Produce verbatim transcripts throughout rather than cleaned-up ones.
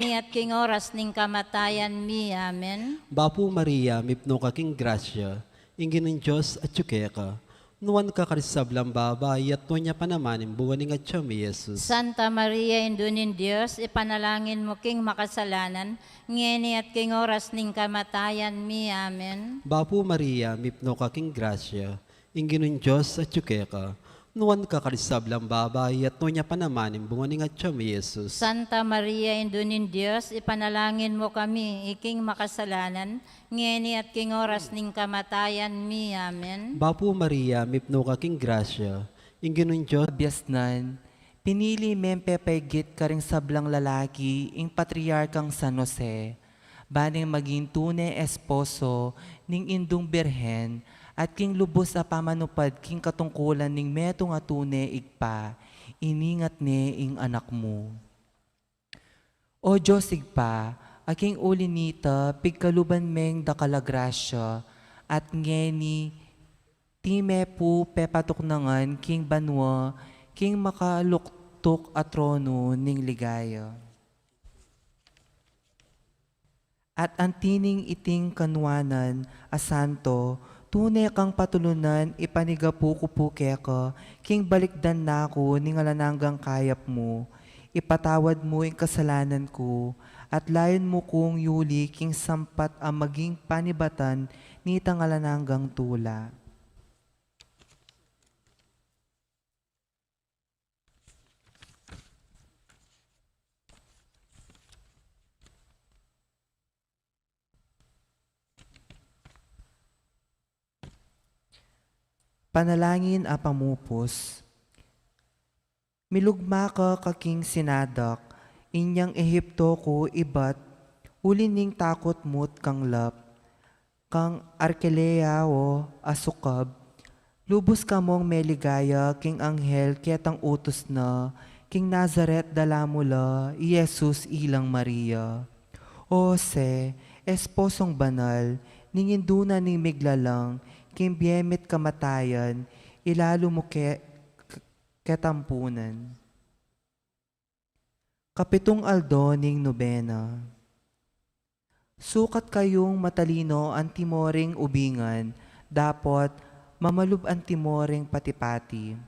Ngeni at king oras ning kamatayan mi. Amen. Bapu Maria, mipnu ka king grasya, ing Ginung Dios atyu keka. Nuan ka karing sablang babai, at nuan ya pa naman ing bunga ning atyan mu, i Jesus. Santa Maria, Indu ning Dios, ipanalangin mu king makasalanan, ngeni at king oras ning kamatayan mi. Amen. Bapu Maria, mipnu ka king grasya, ing Ginung Dios atyu keka. Nuan ka karing sablang babai, at nuan ya pa naman ing bunga ning atyan mu, i Jesus. Santa Maria, Indu ning Dios, ipanalangin mu kami, iking makasalanan, ngeni at king oras ning kamatayan mi. Amen. Bapu Maria, mipnu ka king grasya, ing Ginung Dios. Kabiasnan, pinili meng pepaigit karing sablang lalaki ing Patriarkang San Jose, ban ing maging tune esposo ning Indung Birhen, at king lubus a pamanupad king katungkulan ning metung a tune Ibpa, iningat ne ing anak mu. O Dios Ibpa, a king uli nita pigkaluban meng dakal a grasya, at ngeni tine pu pepatuknangan king banua king makaluktuk a tronu ning ligaya. At anti ning iting kanuanan a santo, tune kang patulunan, ipanigapu ku pu keka king balikdan na ku ning alang anggang kayap mu. Ipatawad mu ing kasalanan ku, at layun mu kung yuli king sampat a maging panibatan nitang alang anggang tula. Panalangin a pamupus. Milugma ka king sinadak, inyang Ehipto ku ibat, uli ning takut mu't kanglap, kang Arkelao a sukab, lubus kamung meligaya king anghel ketang utus na, king Nazaret dala mu la i Jesus ilang Maria. O Jose, esposong banal, ning indu na ning miglalang king bie mi't kamatayan, ilalu mu ke, ketampunan. Kapitung aldo ning nobena. Sukat kayung matalino antimo ring ubingan, dapot mamalub antimo ring pati-pati.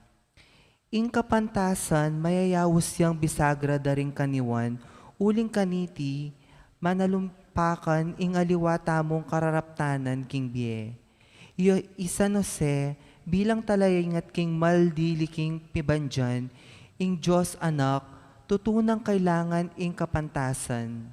Ing kapantasan mayayaus yang bisagra da ring kaniwan, uling kaniti manalumpakan ing aliwa tamung kararaptanan king bie. I, i San Jose, bilang talaingat king mal dili king pibandian, ing Dios Anak, tutu nang kailangan ing kapantasan.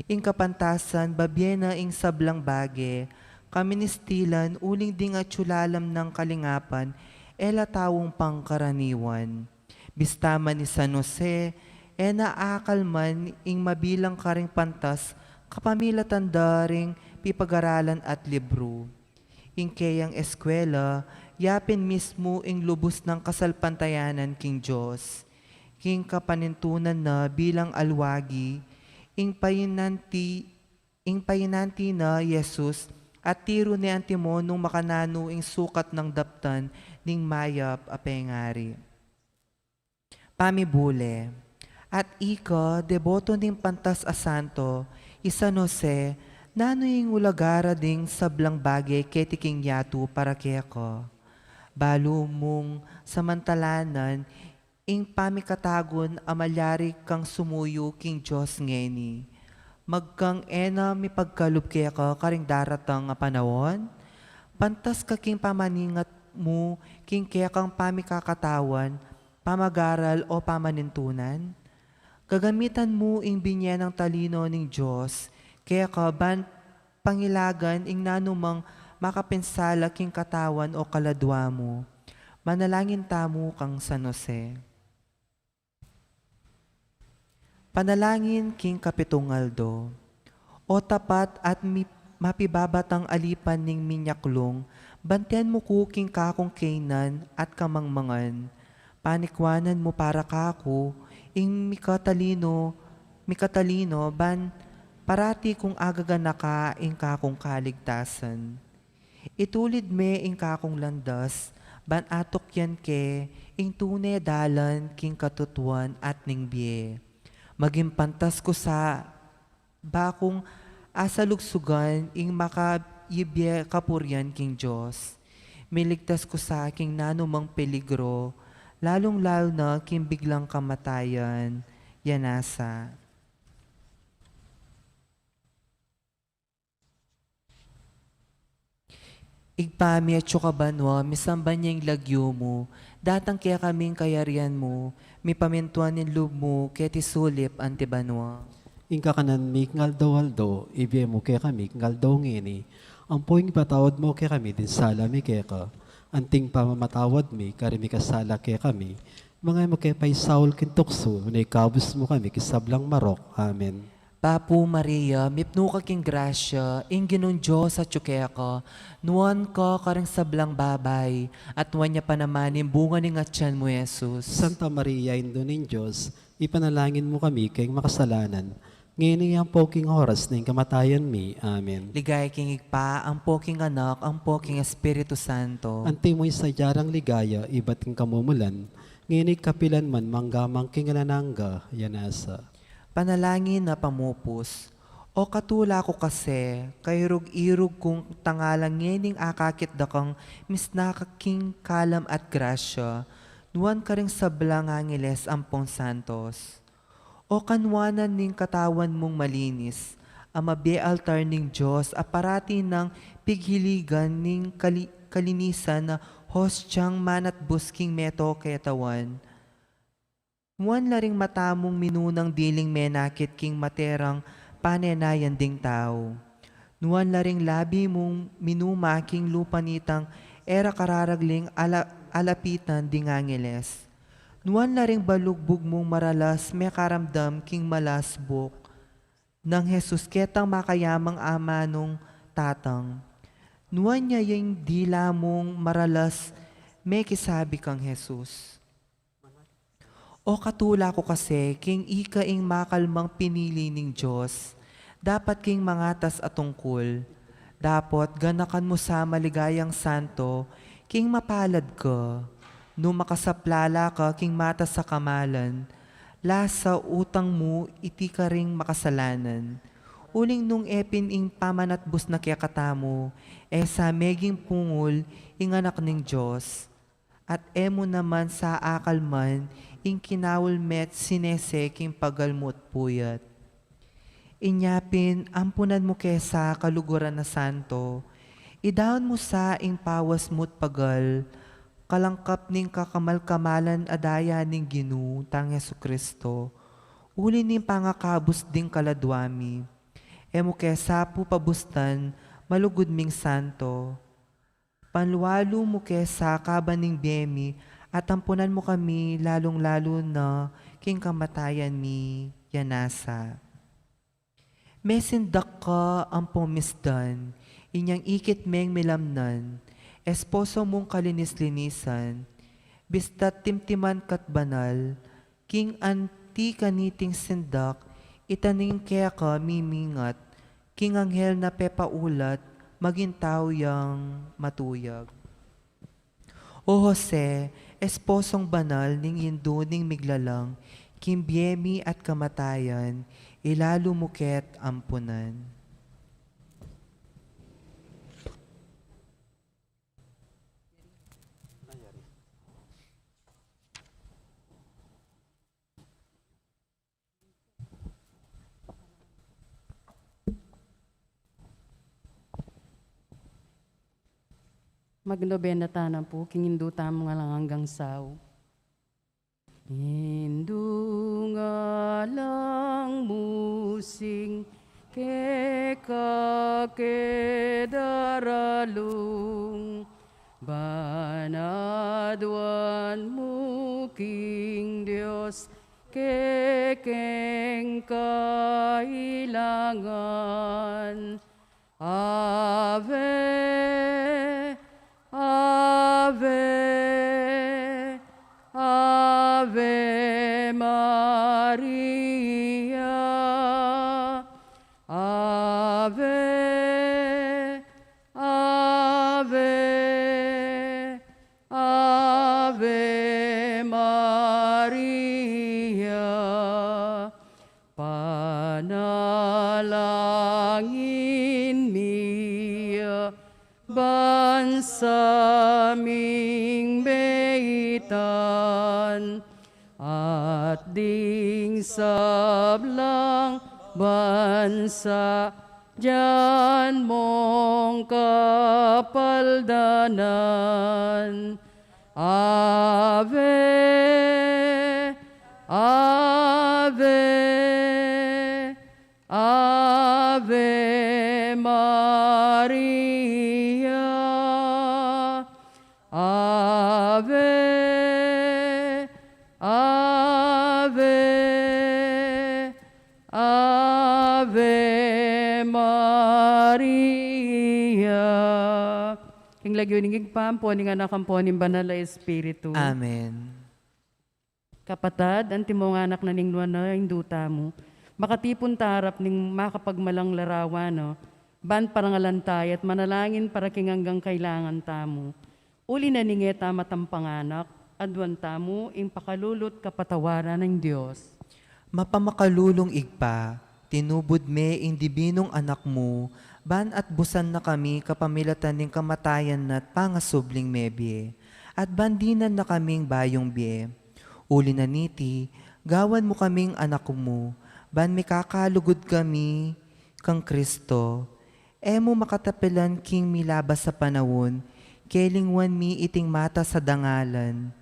Ing kapantasan, babie na ing sablang bage, kaministilan, uling ding atyu lalam nang kalingapan, e la taung pangkaraniwan. Bista man i San Jose, e na akalman ing mabilang karing pantas kapamilatan da ring pipagaralan at libru. Ing keyang eskwela, yapin mismu ing lubus nang kasalpantayanan king Dios. King kapanintunan na bilang alwagi, ing painanti, ing painanti na Jesus, at tiru ne antimo nung makananu ing sukat nang daptan ning mayap a pengari. Pamibule. At ika, deboto ning pantas a santo, i San Jose, nanu ing ulagara ding sablang bage keti king yatu para keka? Balu mung samantalanan ing pamikatagun a malyari kang sumuyu king Dios ngeni. Magkang e na mipagkalub keka karing daratang a panaun? Pantas ka king pamaningat mu king kekang pamikakatawan, pamagaral o pamanintunan? Gagamitan mu ing binye nang talino ning Dios keka ban pangilagan ing nanumang makapinsala king katawan o kaladua mu. Manalangin tamu kang San Jose. Panalangin king kapitung aldo. O tapat at mi-, mapibabatang alipan ning minyaklung, bantian mu ku king kakung kaynan at kamangmangan. Panikwanan mu para kaku ing mikatalino, mikatalino ban parati kung agaganaka ing kakung kaligtasan. Itulid me ing kakung landas, ban atukyan ke ing tune dalan king katutuan at ning bie. Maging pantas ku sa bakung asalugsugan ing makayibie kapurian king Dios. Miligtas ku sa king nanumang peligro, lalung-lalu na king biglang kamatayan. Yanasa. Ibpa mi, atsu ka banua, misamban ya ing lagyu mu, datang kekami ing kayarian mu, mipamintuan ing lub mu, keti sulip anti banua. Ing kakanan mi king aldo-aldo, ibie mu kekami king aldo ngeni, ampo ipatawad mu kekami ding sala mi keka, anti ing pamamatawad mi karing mikasala kekami, manga e mu ke paisaul king tuksu, nune ikabus mu kami king sablang marok. Amen. Bapu Maria, mipnu ka king grasya, ing Ginung Dios atyu keka, nuan ka karing sablang babai, at nuan ya pa naman ing bunga ning atyan mu, Jesus. Santa Maria, Indu ning Dios, ipanalangin mu kami king makasalanan, ngeni ampo king oras ning kamatayan mi. Amen. Ligaya king Ibpa, ampo king Anak, ampo king Espiritu Santo. Antimo ing sadya rang ligaya ibat king kamumulan, ngeni kapilan man, mangga man king alang angga. Yanasa. Panalangin a pamupus. O katula ku kasi, kairug-irug kung tangalang ngening akakit da kang misna ka king kalam at grasya, nuan karing sablang angeles ampong santos. O kanuanan ning katawan mung malinis, a mabie altar ning Dios a parati nang pighiligan ning kali-, kalinisan na hostyang manatbus king meto ketawan. Nuan la ring mata mung minunang diling menakit king materang panenayan ding tau. Nuan la ring labi mung minuma king lupa nitang e ra kararagling ala-, alapitan ding angeles. Nuan la ring balugbug mung maralas mekaramdam king malasbuk nang Jesus ketang makayamang amanung tatang. Nuan ya ing dila mung maralas mekisabi kang Jesus. O katula ku kasi, king ika ing makalmang pinili ning Dios, dapat king mangatas a tungkul. Dapot ganakan mu sa maligayang santo, king mapalad ka, nung makasaplala ka king matas a kamalan, lasa utang mu iti karing makasalanan. Uling nung e pin ing pamanatbus na kekatamu, e sa meging pungul ing Anak ning Dios. At e mu naman sa akalman ing kinaul me't sinese king pagal mu't puyat. Inya pin, ampunan mu ke sa kaluguran a santo, idaun mu sa ing pawas mu't pagal, kalangkap ning kakamal-kamalan a daya ning Ginu tang Jesucristo, uli ning pangakabus ding kaladua mi. E mu ke sa pupabustan, malugud ming santo. Panlualu mu ke sa kaban ning bie mi, at ampunan mu kami lalung-lalu na king kamatayan mi. Yanasa. Mesindak ka ampong misdan, inyang ikit meng milamnan, esposo mung kalinis-linisan, bista't timtiman ka't banal, king anti kaniting sindak, itaning keka mimingat, king anghel na pepaulat, maging tau yang matuyag. O Jose, esposong banal ning Indu ning Miglalang, king bie mi at kamatayan, ilalu mu ke't ampunan. Magnobena tana pu king Indu tamung alang anggang sau. Indu, ngalang mu sing keka ke daralung, banaduan mu king Dios kekeng kailangan. Ave, Ave, Ave Maria. Ave, Ave, Ave Maria. Pana Panalangin mi, bansa ming baitan, at ding sablang bansa, dian mong kapaldanan. Ave, Ave, Ave Maria. Ave, Ave, Ave Maria. King lagyu ning Ibpa, ampo ning Anak, ampo ning Banal a Espiritu. Amen. Kapatad, antimong anak na ning nuan na Indu tamu, makatipun ta arap ning makapagmalang larawan na, ban parangalan ta ya at manalangin para king anggang kailangan tamu. Uli na ning e ta matampanganak, aduan tamu ing pakalulu at kapatawaran ning Dios. Mapamakalulung Ibpa, tinubud me ing dibinung Anak mu, ban atbusan na kami kapamilatan ning kamatayan na at pangasubling mebie, at ban dinan na kaming bayung bie. Uli na niti, gawan mu kaming anak mu, ban mikakalugud kami kang Kristo. E mu makatapilan king milabas a panaun, kelingwan mi iting matas a dangalan.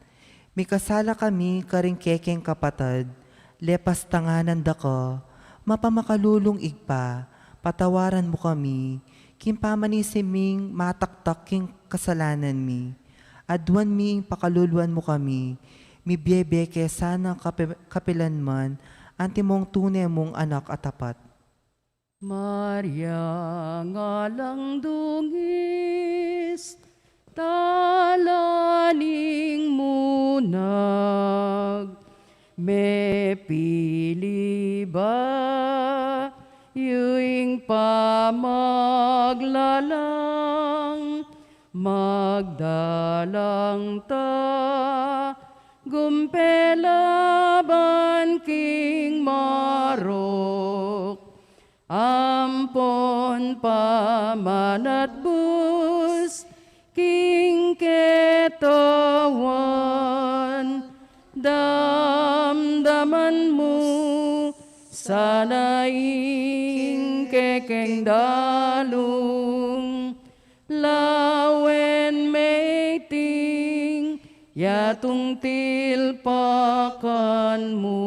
Mikasala kami karing kekeng kapatad, lepas tanganan da ka, mapamakalulung Ibpa, patawaran mu kami, king pamanisi ming mataktak king kasalanan mi. Aduan mi ing pakaluluan mu kami, mibie-bie ke sana kapi-, kapilan man, antimong tune mung anak a tapat. Maria, ngalang dungis, tala ning munag, mepili ba yu ing pamaglalang, magdalang ta gumpela ban king marok, ampon pamanatbus king ketawan. Damdaman mu sana ing kekeng dalung, lawen me iting yatung tilpakan mu.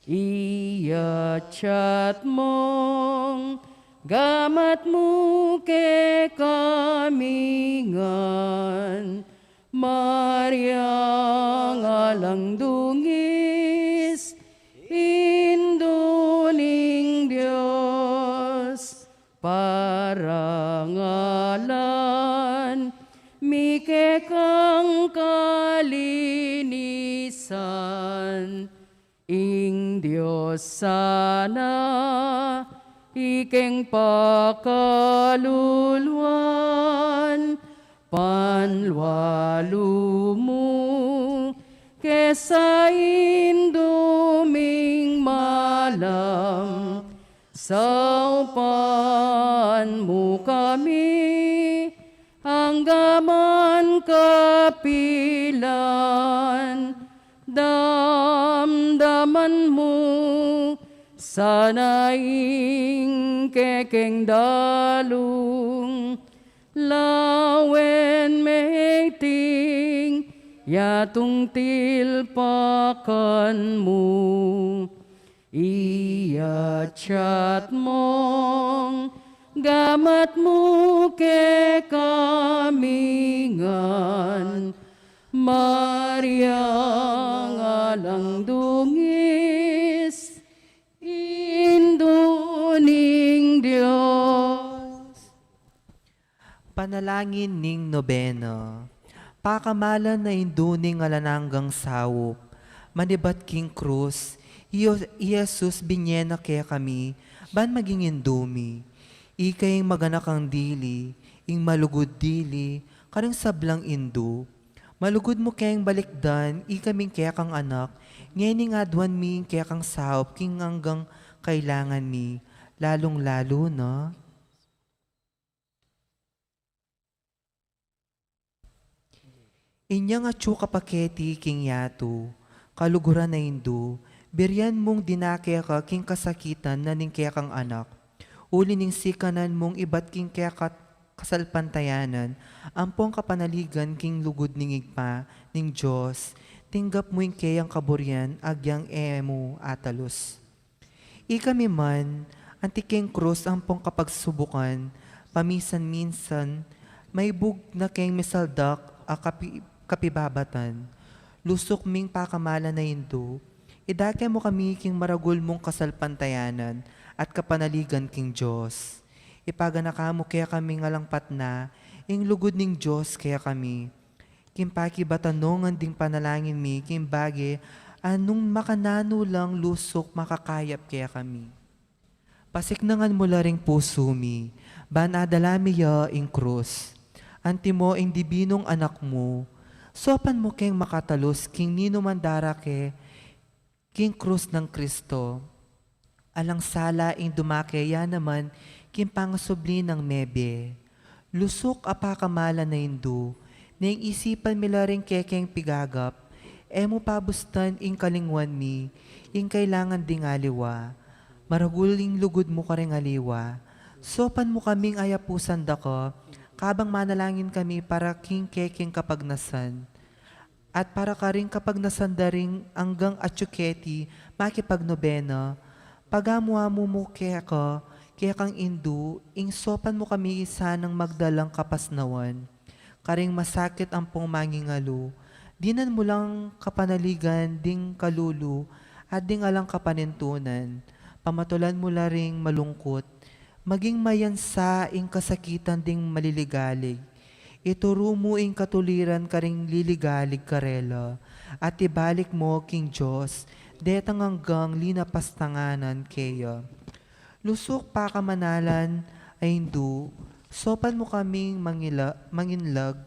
Iyatsat mung gamat mu kekami ngan, Maria, ngalang dungis, Indu ning Dios, parangalan mi kekang kalinisan. Ing Dios sana ikeng pakaluluan, panlualu mu ke sa Indu ming malam, saupan mu kami angga man kapilan. Damdaman mu sana ing kekeng dalung, lawen me iting yatung tilpakan mu. Iyatsat mung gamat mu kekami ngan, Maria, ngalang dungis, Indu ning Dios. Panalangin ning Nobena. Pakamalan a Indu ning alang anggang saup, manibat king krus, i, i Jesus binie na kekami, ban maging Indu mi. Ika ing maganakang dili, ing malugud dili, karing sablang Indu. Malugud mu keng balikdan, ikaming kekang anak, ngening aduan mi ing kekang saup king anggang kailangan mi, lalung-lalu na inyang atyu ka pa keti king yatu, kaluguran a Indu, birian mung dinake ka king kasakitan na ning kekang anak. Uli ning sikanan mung ibat king keka kasalpantayanan, ampong kapanaligan king lugud ning Ibpa ning Dios, tinggap mu ing keyang kaburian agyang e mu atalus. Ikami man, anti king krus ampong kapagsubukan, paminsan-minsan, maibug na keng misaldak a kapi-, kapibabatan. Lusuk ming pakamalan a Indu, idake mu kami king maragul mung kasalpantayanan at kapanaligan king Dios. Ipaganaka mu kekami ngan alang patna ing lugud ning Dios kekami. King pakibatan no ngan ding panalangin mi king bage a nung makananu lang lusuk makakayap kekami. Pasiknangan mu la ring pusu mi, ban adala mi ya ing krus. Antimo ing dibinung Anak mu, saupan mu keng makatalus king ninuman darake king krus nang Kristo. Alang sala ing dumake ya naman king pangasubli nang mebie. Lusuk a pakamalan a Indu, neng isipan mi la ring kekeng pigagap, e mu pabustan ing kalingwan mi ing kailangan ding aliwa. Maragul ing lugud mu karing aliwa. Saupan mu kaming ayapusan da ka, kabang manalangin kami para king kekeng kapagnasan. At para karing kapagnasan da ring anggang atyu keti makipagnobena, pagamu-amu mu keka, kekang Indu, ing saupan mu kami sanang magdalang kapasnawan karing masakit ampong mangingalu. Dinan mu lang kapanaligan ding kalulu at ding alang kapanintunan. Pamatulan mu la ring malungkut, maging mayansa ing kasakitan ding maliligalig. Ituru mu ing katuliran karing liligalig karela, at ibalik mu king Dios detang anggang linapastanganan keya. Lusuk pakamalan a Indu, saupan mu kaming mangila-, manginlag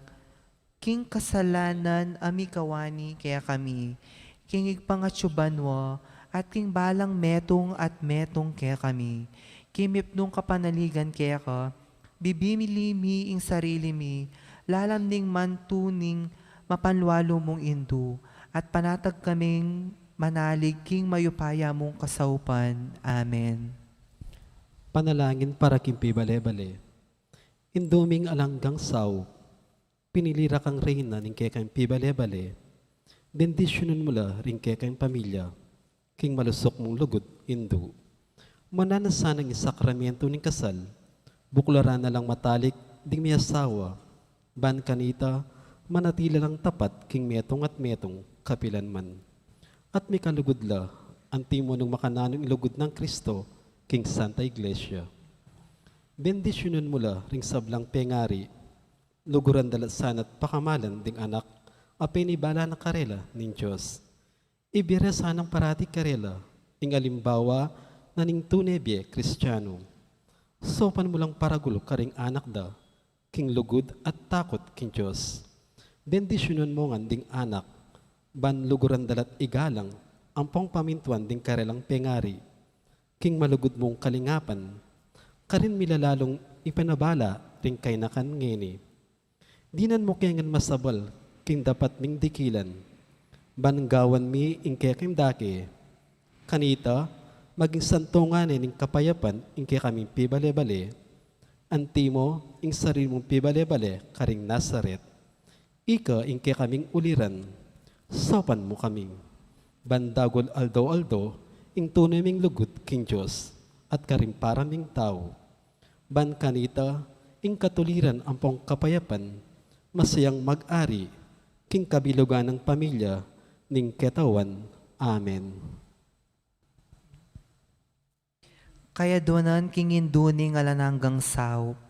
king kasalanan a mikawani kekami, king Ibpang atyu banua, at king balang metung at metung kekami. King mipnung kapanaligan keka, bibili mi ing sarili mi, lalam ning mantu ning mapanlualu mung Indu, at panatag kaming manalig king mayupaya mung kasaupan. Amen. Panalangin para king pibale-bale. Indu ming alang anggang saup, pinili ra kang reyna ning kekang pibale-bale, bendisyunan mu la ring kekang pamilya, king malusuk mung lugud Indu. Mananu sana ing sakramentu ning kasal, buklaran na lang matalik ding miyasawa, ban kanita manatili lang tapat king metung at metung kapilan man. At mikalugud la, antimo nung makananu ing lugud nang Kristo king Santa Iglesia. Bendisyunan mu la ring sablang pengari, luguran da la sana't pakamalan ding anak a penibala na karela ning Dios. Ibie ra sanang parati karela ing alimbawa na ning tune bie Kristiano. Saupan mu lang paragul karing anak da king lugud at takut king Dios. Bendisyunan mu ngan ding anak, ban luguran da la't igalang ampong pamintuan ding karelang pengari king malugud mung kalingapan, karin mi la lalung ipanabala ring kayanakan ngeni. Dinan mu ke ngan masabal king dapat ming dikilan, ban gawan mi ing kekeng dake. Kanita, maging santungan ne ning kapayapan ing kekaming pibale-bale, antimo ing sarili mung pibale-bale karing Nazaret. Ika ing kekaming uliran, saupan mu kami. Ban dagul aldo-aldo ing tune ming lugud king Dios at karing para ming tau. Ban kanita ing katuliran ampong kapayapan, masayang mag-ari king kabilugan nang pamilya ning ketawan. Amen. Kayaduanan king Indu ning alang anggang saup,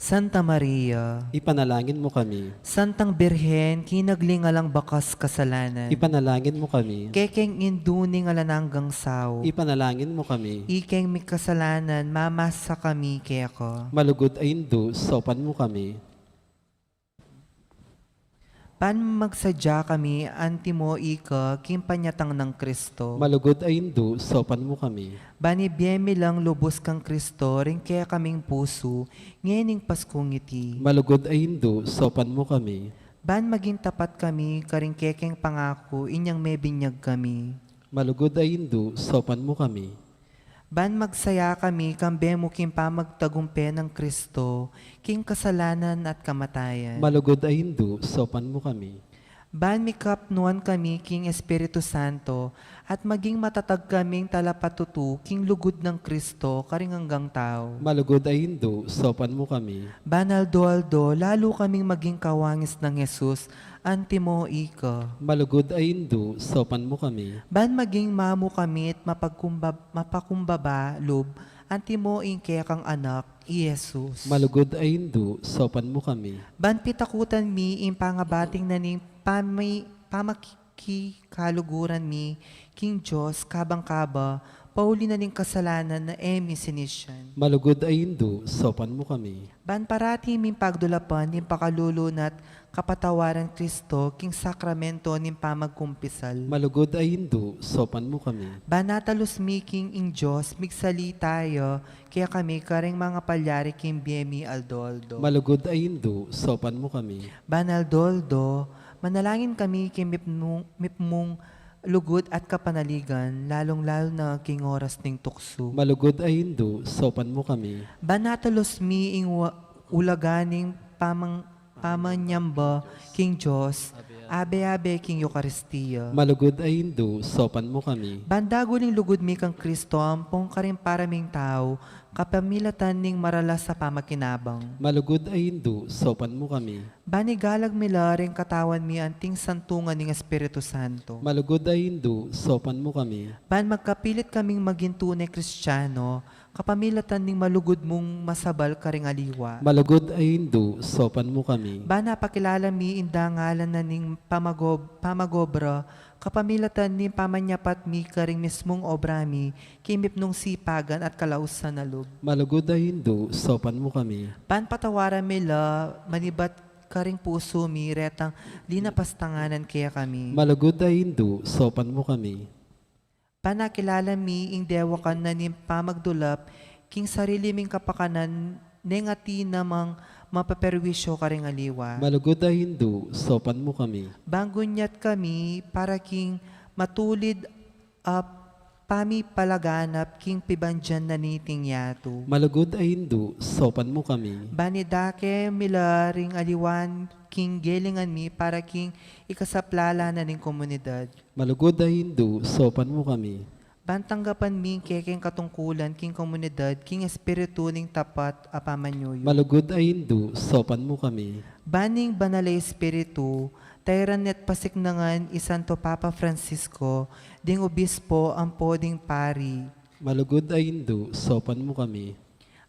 Santa Maria. Ipanalangin mu kami. Santang Birhen, kinagli ning alang bakas kasalanan. Ipanalangin mu kami. Kekeng Indu ning alang anggang saup. Ipanalangin mu kami. Ikeng mikasalanan, mamasa kami keka. Malugud a Indu, saupan mu kami. Ban magsadya kami, antimo ika, king panyatang nang Kristo. Malugud a Indu, saupan mu kami. Ban ibie mi lang lubus kang Kristo, ring kekaming pusu, ngening Paskung iti. Malugud a Indu, saupan mu kami. Ban maging tapat kami, karing kekeng pangaku, inyang mebinyag kami. Malugud a Indu, saupan mu kami. Ban magsaya kami, kambe mu king pamagtagumpe nang Kristo, king kasalanan at kamatayan. Malugud a Indu, saupan mu kami. Ban mikapnuan kami king Espiritu Santo, at maging matatag kaming talapatutu king lugud nang Kristo, karing anggang tau. Malugud a Indu, saupan mu kami. Ban aldo-aldo, lalu kaming maging kawangis nang Jesus, antimo ika. Malugud a Indu, saupan mu kami. Ban maging mamu kami't mapagkumbab-, mapakumbaba lub, antimo ing kekang Anak, i Jesus. Malugud a Indu, saupan mu kami. Ban pitakutan mi ing pangabating na ning pami-, pamakikaluguran mi, king Dios, kabang kaba, pauli na ning kasalanan na e mi sinisian. Malugud a Indu, saupan mu kami. Ban parati ming pagdulapan ning pakalulu na't kapatawaran Kristo king sakramento ning pamagkumpisal. Malugud a Indu, saupan mu kami. Ban atalus mi king ing Dios, migsalita ya kekami karing mangapalyari king bie mi aldo-aldo. Malugud a Indu, saupan mu kami. Ban aldo-aldo, manalangin kami king mipmu-, mipmung lugud at kapanaligan, lalung-lalu na king oras ning tuksu. Malugud a Indu, saupan mu kami. Ban atalus mi ing wa-, ulaga ning pamang-, pamanyamba king Dios, abe-abe king Eukaristia. Malugud a Indu, saupan mu kami. Ban dagul ing lugud mi kang Kristo, ampong karing para ming tau, kapamilatan ning maralas a pamakinabang. Malugud a Indu, saupan mu kami. Ban igalang mi la ring katawan mi anting santungan ning Espiritu Santo. Malugud a Indu, saupan mu kami. Ban magkapilit kaming maging tune Kristiano, kapamilatan ning malugud mung masabal karing aliwa. Malugud a Indu, saupan mu kami. Ban apakilala mi ing dangalan na ning pamagob-, pamagobra, kapamilatan ning pamanyapat mi karing mismung obra mi, king mipnung sipagan at kalausan a lub. Malugud a Indu, saupan mu kami. Ban patawaran mi la, manibat karing pusu mi, retang linapastanganan kekami. Malugud a Indu, saupan mu kami. Ban akilala mi ing dewakan na ning pamagdulap, king sarili ming kapakanan, neng atin namang mapaperwisyo karing aliwa. Malugud a Indu, saupan mu kami. Ban gunyat kami, para king matulid a pamipalaganap king pibandian na niting yatu. Malugud a Indu, saupan mu kami. Ban idake mi la ring aliwa king gelingan mi para king ikasaplala na ning komunidad. Malugud a Indu, saupan mu kami. Ban tanggapan mi ing kekeng katungkulan king komunidad, king espiritu ning tapat a pamanyuyu. Malugud a Indu, saupan mu kami. Ban ning Banal a Espiritu, tayran ne't pasiknangan i Santo Papa Francisco, ding obispo ampo ding pari. Malugud a Indu, saupan mu kami.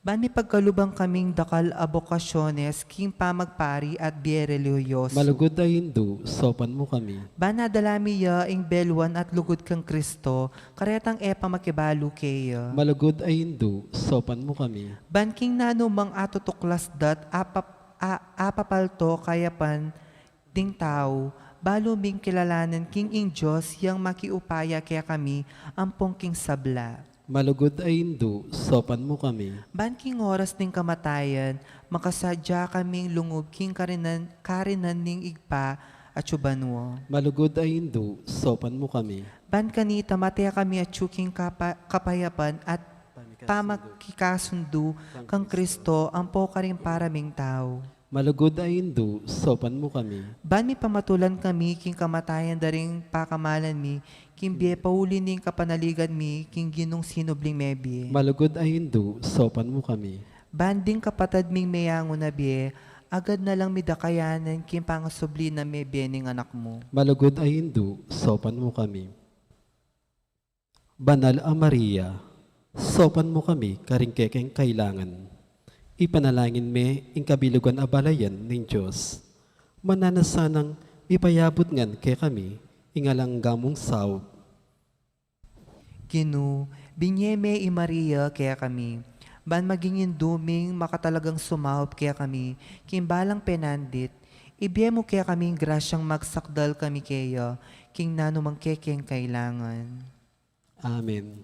Ban mipagkaluban kaming dakal a bokasyones king pamagpari at bie relihiyoso. Malugud a Indu, saupan mu kami. Ban adala mi ya ing beluan at lugud kang Kristo, karetang e pa makibalu keya. Malugud a Indu, saupan mu kami. Ban king nanumang atutuklas da't apap-, a-, apapalto kayapan ding tau, balu ming kilalanan king ing Dios yang makiupaya kekami ampong king sabla. Malugud a Indu, saupan mu kami. Ban king oras ning kamatayan, makasadya kaming lungub king karinan, karinan ning Ibpa atyu banua. Malugud a Indu, saupan mu kami. Ban kanita mate kami atyu king kapa-, kapayapan at pamakikasundu kang Kristo ampo karing para ming tau. Malugud a Indu, saupan mu kami. Ban mipamatulan kami king kamatayan da ring pakamalan mi, king bie pauli ning kapanaligan mi, king Ginung sinubling mebie. Malugud a Indu, saupan mu kami. Ban ding kapatad ming meyangu na bie, agad na lang mi dakayanan king pangasubli nang mebie ning Anak mu. Malugud a Indu, saupan mu kami. Banal a Maria, saupan mu kami karing kekeng kailangan. Ipanalangin me ing kabilugan a balayan ning Dios. Mananu na sanang mipayabut ngan kekami ing alang angga mung saup. Ginu, binie me i Maria kekami, ban maging indu ming makatalagang sumaup kekami, king balang penandit, Ibie mu kekami ing grasyang magsakdal kami keya king nanu mang kekeng kailangan. Amen.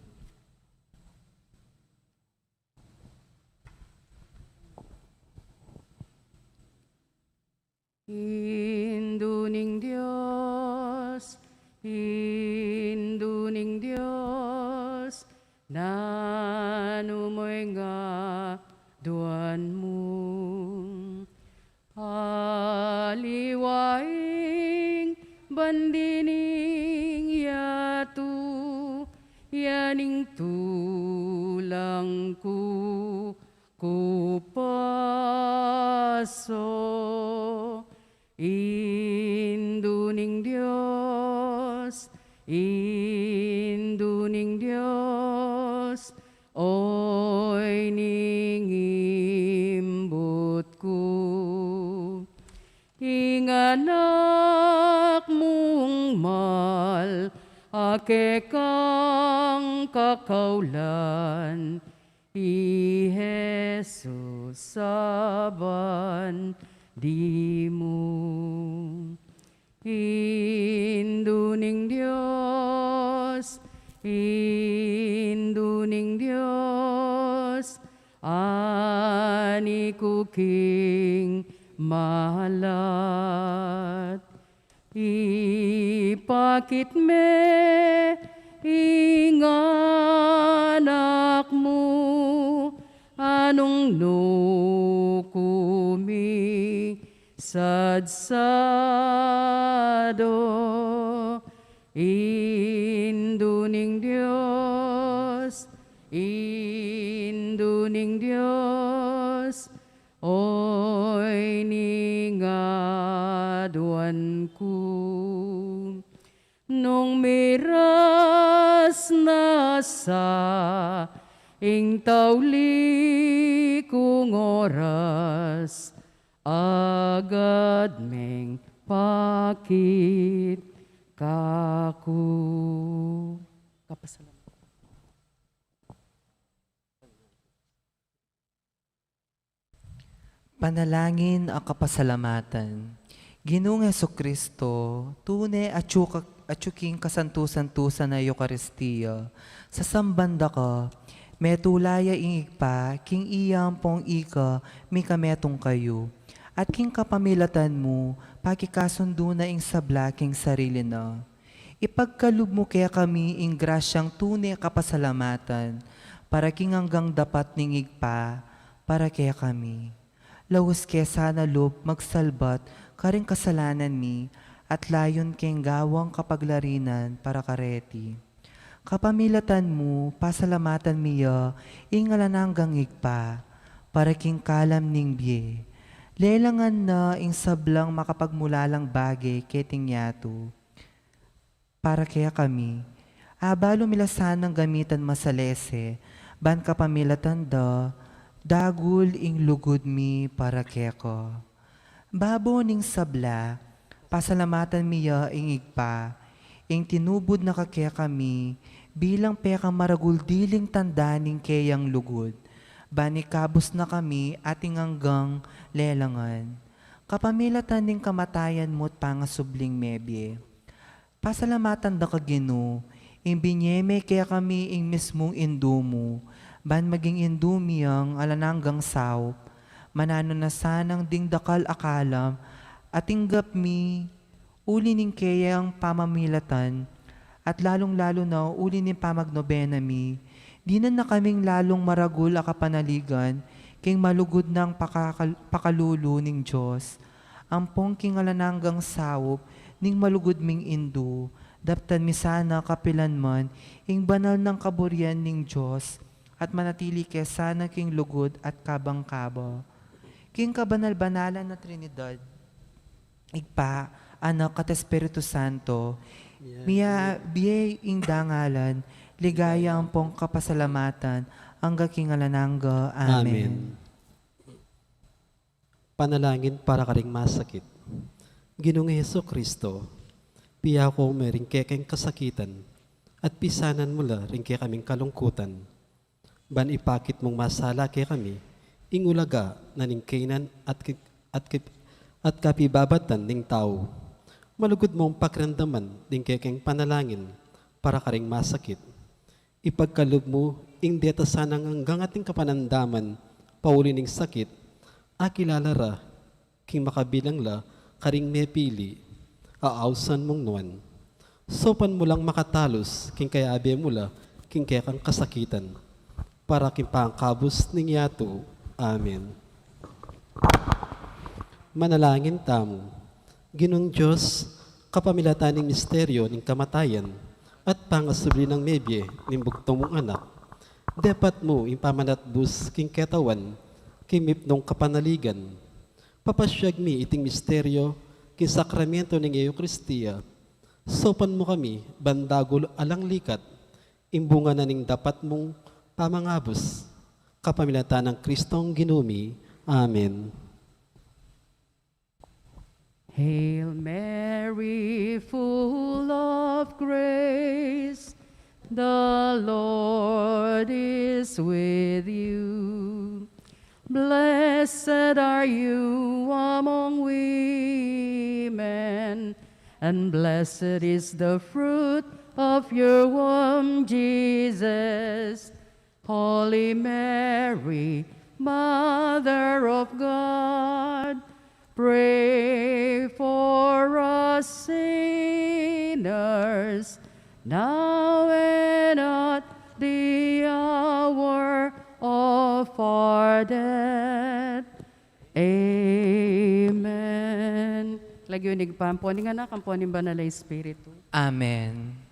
Indu ning Dios, Indu ning Dios, nanu mu ing aduan mu? Aliwa ing bandi ning yatu, ya ning tulang ku kupaso. Indu ning Dios, Indu ning Dios, oy ning imbut ku. Ing anak mung mal a kekang kakaulan, i Jesus a bandi mu. Indu ning Dios, Indu ning Dios, ani ku king malat. Ipakit me ing anak mu, a nung nu ku misadsado. Indu ning Dios, Indu ning Dios, oy ning aduan ku. Nung miras na sa ing tauli kung oras, agad meng pakit kaku. Kapasalamatan. Panalangin a kapasalamatan. Ginung Jesucristo, tune atyu ka, atyu king kasantu-santusan a Eukaristia, sasamban da ka, metula ya ing Ibpa, king iya ampong ika mikametung kayu, at king kapamilatan mu, pakikasundu na ing sabla king sarili na. Ipagkalub mu kekami ing grasyang tune kapasalamatan, para king anggang dapat ning Ibpa, para kekami. Laus ke sana lub magsalbat karing kasalanan mi, at layun keng gawang kapaglarinan para kareti. Kapamilatan mu, pasalamatan mi ya ing alang anggang Ibpa, para king kalam ning bie. Lelangan na ing sablang makapagmulalang bage keting yatu. Para kekami, abalu mi la sanang gamitan masalese, ban kapamilatan da, dagul ing lugud mi para keka. Babo ning sabla, pasalamatan mi ya ing Ibpa, ing tinubud na ka kekami, bilang pekamaragul diling tanda ning keyang lugud, ban ikabus na kami ating anggang lelangan. Kapamilatan ning kamatayan mu't pangasubling mebie. Pasalamatan da ka, Ginu, ing binie me kekami ing mismung Indu mu, ban maging Indu mi yang alang anggang saup. Mananu na sanang ding dakal a kalam, a tinggap mi, uli ning keyang pamamilatan, at lalung-lalu na uli ning pamagnobena mi, dinan na kaming lalung maragul a kapanaligan, king malugud nang pakakal-, pakalulu ning Dios. Ampong king alang anggang saup ning malugud ming Indu, daptan mi sana kapilanman ing banal nang kaburian ning Dios, at manatili ke sana king lugud at kabang-kaba. King kabanal-banalan a Trinidad, Ibpa, Anak, at Espiritu Santo, mia bie ing dangalan, ligaya ampong kapasalamatan, angga king alang angga. Amen. Amen. Panalangin para karing masakit. Ginung Jesucristo, piyako me ring kekeng kasakitan, at pisanan mu la ring kekaming kalungkutan. Ban ipakit mung masala kekami ing ulaga na ning kaynan at ki-, at ki-, at kapibabatan ning tau. Malugud mung pakiramdaman ding kekeng panalangin para karing masakit. Ipagkalub mu ing deta sanang anggang ating kapanamdaman pauli ning sakit, akilala ra king makabilang la karing mepili, aausan mung nuan. Saupan mu lang makatalus king kayabe mu la king kekang kasakitan, para king pangkabus ning yatu. Amen. Manalangin tamu. Ginung Dios, kapamilatan ning misteryo ning kamatayan at pangasubli nang mebie ning bugtung mung Anak, depat mu ing pamanatbus king ketawan king mipnung kapanaligan. Papasyag mi iting misteryo king sakramento ning Eukaristia. Saupan mu kami ban dagul alang likat ing bunga na ning dapat mung pamangabus. Kapamilatan nang Kristong Ginu mi. Amen. Hail Mary, full of grace, the Lord is with you. Blessed are you among women, and blessed is the fruit of your womb, Jesus. Holy Mary, Mother of God, pray for us sinners, now and at the hour of our death. Amen. Lagyu ning Ibpa, ampo ning Anak, ampo ning Banal a Espiritu. Amen.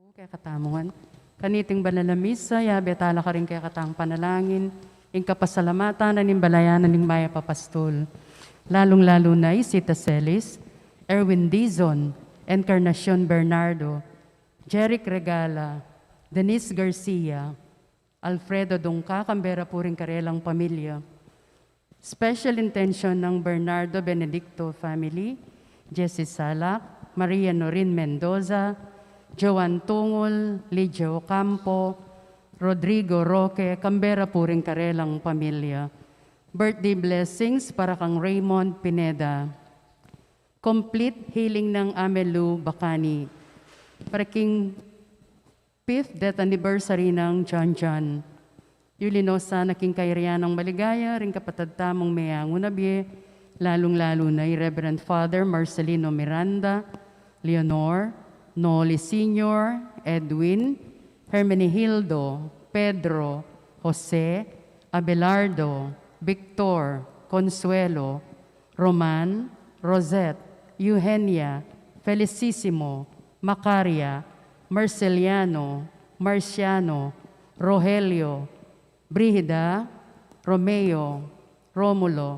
Kekatamu ngan. Kaniting banal a misa, yabe tala karing kekatang panalangin ing kapasalamatan na ning balayan na ning Mayap a Pastul, lalung-lalu na i Sita Celis, Erwin Dizon, Encarnacion Bernardo, Jeric Regala, Denise Garcia, Alfredo Dungca, kambe ra pu ring karelang pamilya. Special intention nang Bernardo Benedicto family, Jessie Salak, Maria Norin Mendoza, Joan Tungul, Lydia Ocampo, Rodrigo Roque, kambe ra pu ring karelang pamilya. Birthday blessings para kang Raymond Pineda. Complete healing nang Amelu Bacani. Para king fifth death anniversary nang John John. Yuli no sana king kairian nang maligaya ring kapatad tamung meangu na bie, lalung-lalu na i Reverend Father Marcelino Miranda, Leonor, Noli Senior, Edwin, Hermenegildo, Pedro, Jose, Abelardo, Victor, Consuelo, Roman, Rosette, Eugenia, Felicissimo, Macaria, Marceliano, Marciano, Rogelio, Brigida, Romeo, Romulo,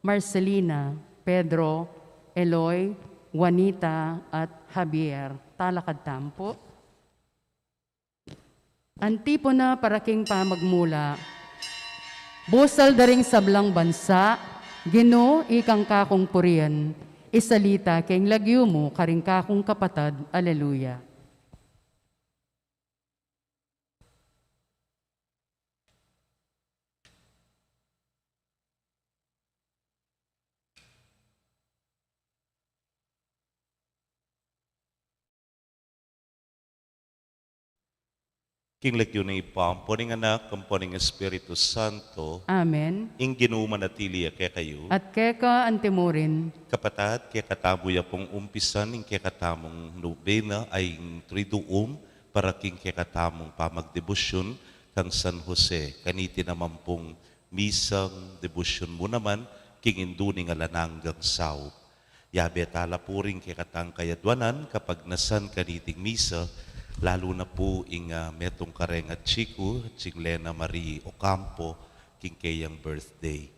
Marcelina, Pedro, Eloy, Juanita, at Javier. Talakad tamu pu. Antipona para king pamagmula. Busal da ring sablang bansa, Ginu, ikang kakung purian, isalita king lagyu mu karing kakung kapatad. Aleluya. King lagyu ning Ibpa, ampo ning Anak, ampo ning Espiritu Santo. Amen. Ing Ginu manatili ya kekayu. At keka antimurin. Kapatad, kekatamu ya pung umpisan ing kekatamung nobena, ay ing Triduum, para king kekatamung pamagdebosyun kang San Jose. Kaniti naman pung misang debosyun mu naman king Indu ning alang anggang saup. Yabe tala pu ring kekatang kayadwanan kapagnasan kaniting misa, lalu na pu ing, ah, metung kareng atsi ku, atsing Lena Marie Ocampo, king keyang birthday.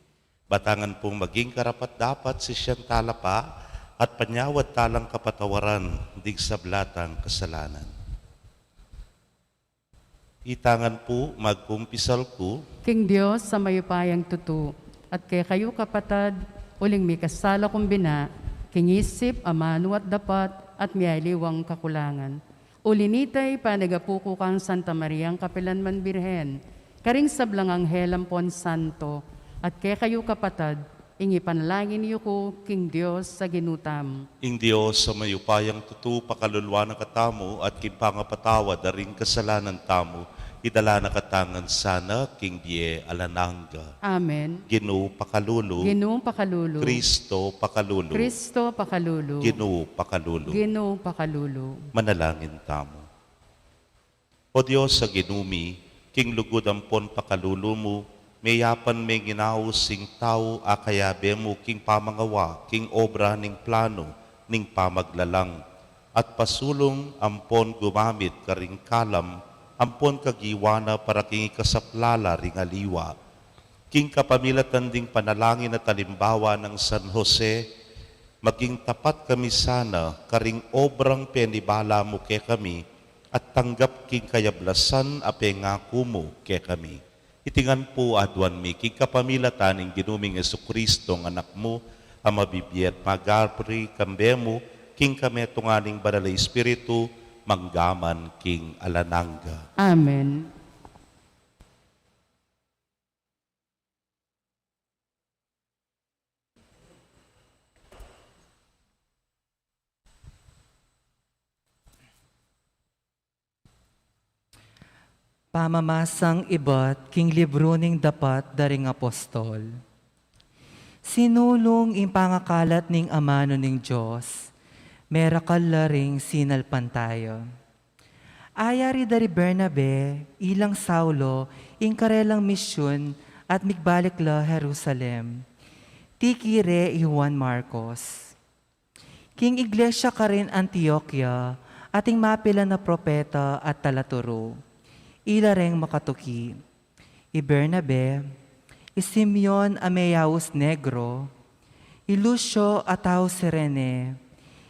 Batangan pung maging karapat-dapat sisian tala pa at panyawad talang kapatawaran ding sabla tang kasalanan. Itangan pu, magkumpisal ku king Dios a mayupayang tutu, at kekayu kapatad, uling mikasala kung bina, king isip, amanu at dapat, at miyaliwang kakulangan. Uli nita, ipanyawad ku kang Santa Mariang kapilanman Birhen, karing sablang anghel ampon santo, at kekayu kapatad, ing ipanalangin yu ku king Dios a Ginu tamu. Ing Dios a mayupayang tutu pakaluluan na katamu at king pangapatawad da ring kasalanan tamu, idala na katamu ngan sana king bie alang angga. Amen. Ginu pakalulu. Ginu pakalulu. Kristo pakalulu. Kristo pakalulu. Ginu pakalulu. Ginu pakalulu. Manalangin tamu. O Dios a Ginu mi, king lugud ampon pakalulu mu, meyapan meng inaus ing tau a kayabe mu king pamangawa king obra ning planu ning pamaglalang, at pasulung ampon gumamit karing kalam ampon kagiwa na para king ikasaplala ring aliwa. King kapamilatan ding panalangin at alimbawa nang San Jose, maging tapat kami sana karing obrang penibala mu kekami at tanggap king kayablasan a pengaku mu kekami. Iti ngan pu aduan mi king kapamilatan ning Ginu ming Jesucristo, a Anak mu, a mabibie at magari kambe mu king kametungan ning Banal a Espiritu, mangga man king alang angga. Amen. Pamamasang ibat king libru ning Dapat da ring Apostol. Sinulung ing pangakalat ning amanu ning Dios, merakal la ring sinalpantaya. Ayari da ri Bernabe ilang Saulo ing karelang misyun at migbalik la Jerusalem. Tiki re i Juan Marcos. King iglesia karin Antioquia, ating mapilan a propeta at talaturu. Ila reng makatuki. I Bernabe, i Simeon a meyaus Negro, i Lucio a tau Cirene,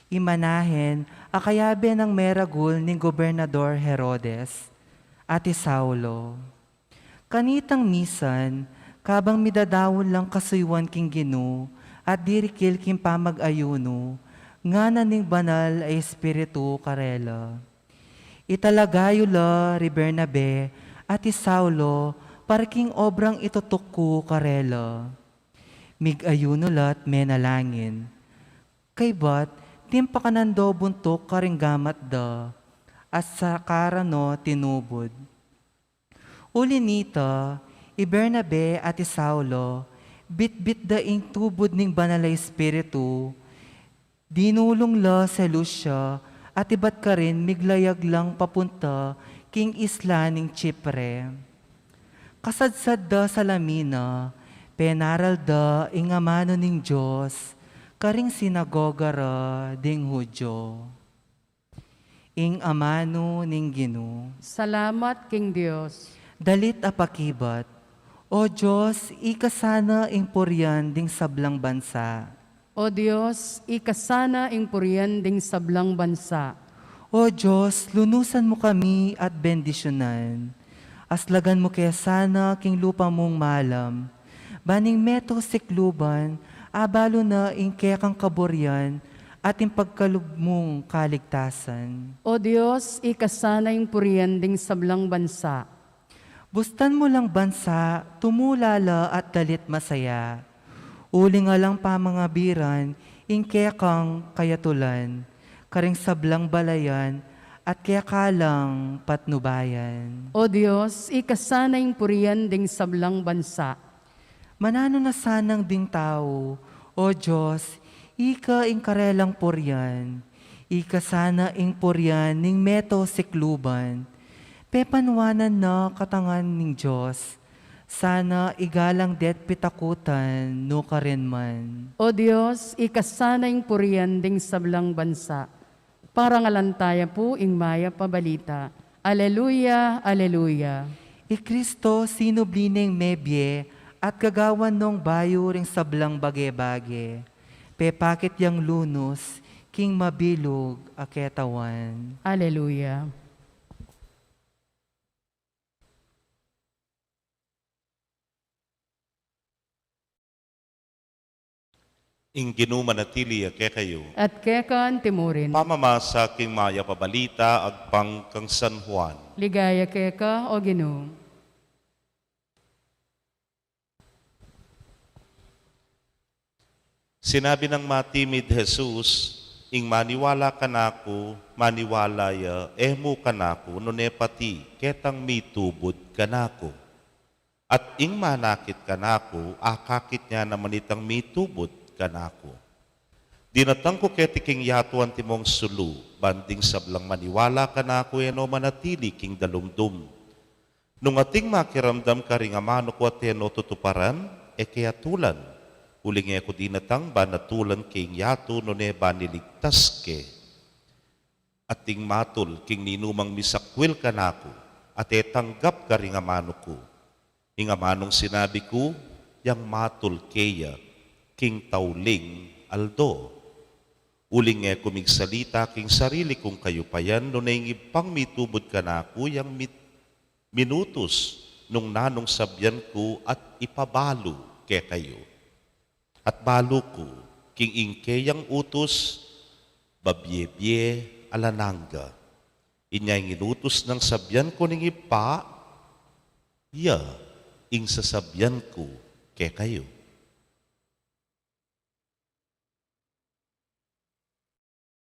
i Manahen a kayabe nang meragul ning Gobernador Herodes, at i Saulo. Kanitang misan, kabang midadaun lang kasuyuan king Ginu at dirikil king pamag-ayunu, ngana ning Banal a Espiritu karela. Italaga yu la ri Bernabe at i Saulo para king obrang itutuk ku karela. Mig-ayunu la't menalangin. Kaybat, timpakanan do buntuk karing gamat da, at saka ra no tinubud. Uli nita, i Bernabe at i Saulo, bitbit da ing tubud ning Banal a Espiritu, dinulung la si Lucia at ibat karin miglayag lang papunta king isla ning Chipre. Kasadsad da Salamina, penaral da ing amanu ning Dios karing sinagoga ra ding Judio. Ing amanu ning Ginu. Salamat king Dios. Dalit a pakibat. O Dios, ika sana ing purian ding sablang bansa. O Dios, ika sana ing purian ding sablang bansa. O Dios, lunusan mu kami at bendisyunan. Aslagan mu ke sana king lupa mung malam, ban ing meto sikluban, abalu na ing kekang kaburian at ing pagkalub mung kaligtasan. O Dios, ika sana ing purian ding sablang bansa. Bustan mu lang bansa, tumula la at dalit masaya. Uling alang pamangabiran, ing kekang kayatulan, karing sablang balayan, at keka lang patnubayan. O Dios, ika sana ing purian ding sablang bansa. Mananu na sanang ding tau, O Dios, ika ing karelang purian, ika sana ing purian ning meto sikluban, pepanwanan na katangan ning Dios, sana igalang de't pitakutan, nukarin man. O Dios, ika sana ing purian ding sablang bansa. Parangalan taya pu ing mayap a balita. Aleluya, aleluya. I Kristo sinubli neng mebie at gagawan nong bayu ring sablang bage-bage. Pepakit yang lunus king mabilug a ketawan. Aleluya. Ing Ginu manatili ya kekayu. At keka antimurin. Pamamasa king mayap a balita agpang kang San Juan. Ligaya keka, O Ginu. Sinabi nang matimid Jesus, ing maniwala kanaku, maniwala ya e mu kanaku, nune pati ketang mitubud kanaku. At ing manakit kanaku, akakit ne naman itang mitubud kanaku. Dinatang ku keti king yatu antimong sulu, ban ding sablang maniwala kanaku e no manatili king dalumdum. Nung ating makiramdam karing amanu ku at e no tutuparan, e ke atulan. Uling e ku dinatang ban atulan ke ing yatu nune ban iligtas ke. Ating matul king ninumang misakwil kanaku, at e tanggap karing amanu ku. Ing amanung sinabi ku, yang matul keya king tauling aldo. Uling e ku migsalita king sarili kung kayupayan, nune ing Ibpang mitubud kanaku yang mit-, minutus nung nanung sabian ku at ipabalu kekayu. At balu ku, king ing keyang utus, babie-bie alang angga. Inya ing inutus nang sabian ku ning Ibpa, ya ing sasabian ku kekayu.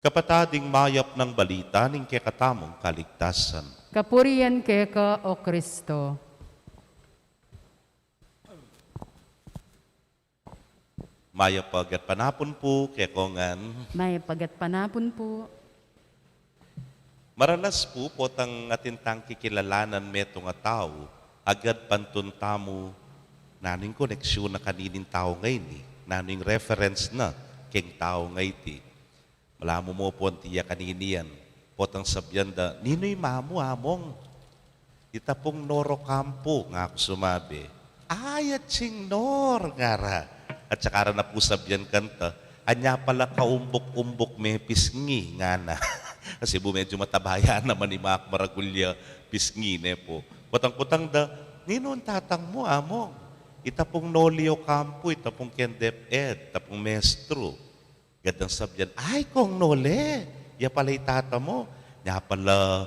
Kapatad, ing mayap nang balita ning kekatamung kaligtasan. Kapurian keka, O Kristo. Mayap a gatpanapun pu kekongan. Mayap a gatpanapun pu. Maralas pu, potang atin tang kikilalanan metung a tau, agad pantun tamu, nanu ing koneksyun na kanining tau ngeni, nanu ing reference na keng tau ngeni. Balamu mo pon tiya kanini yan, potang sabian da, "Ninu i mamu, Among?" "Ita pung Nor Ocampo," ngaku sumabi. "Ay, atsing Nor," ngara. At saka ra na pu sabian kanta, "Anya pala kaumbuk-umbuk me pisngi," ngana. Kasi bu medyu mataba ya naman i Mac Maragul ya pisngi, ne pu. Kutang-kutang da, "Ninu ing tatang mu, Among?" "Ita pung Noli Ocampo, ita pung keng DepEd, ita pung mestru." Gad dang sabian, "Ay, Kong Nole, ya pala i tata mu, nya pala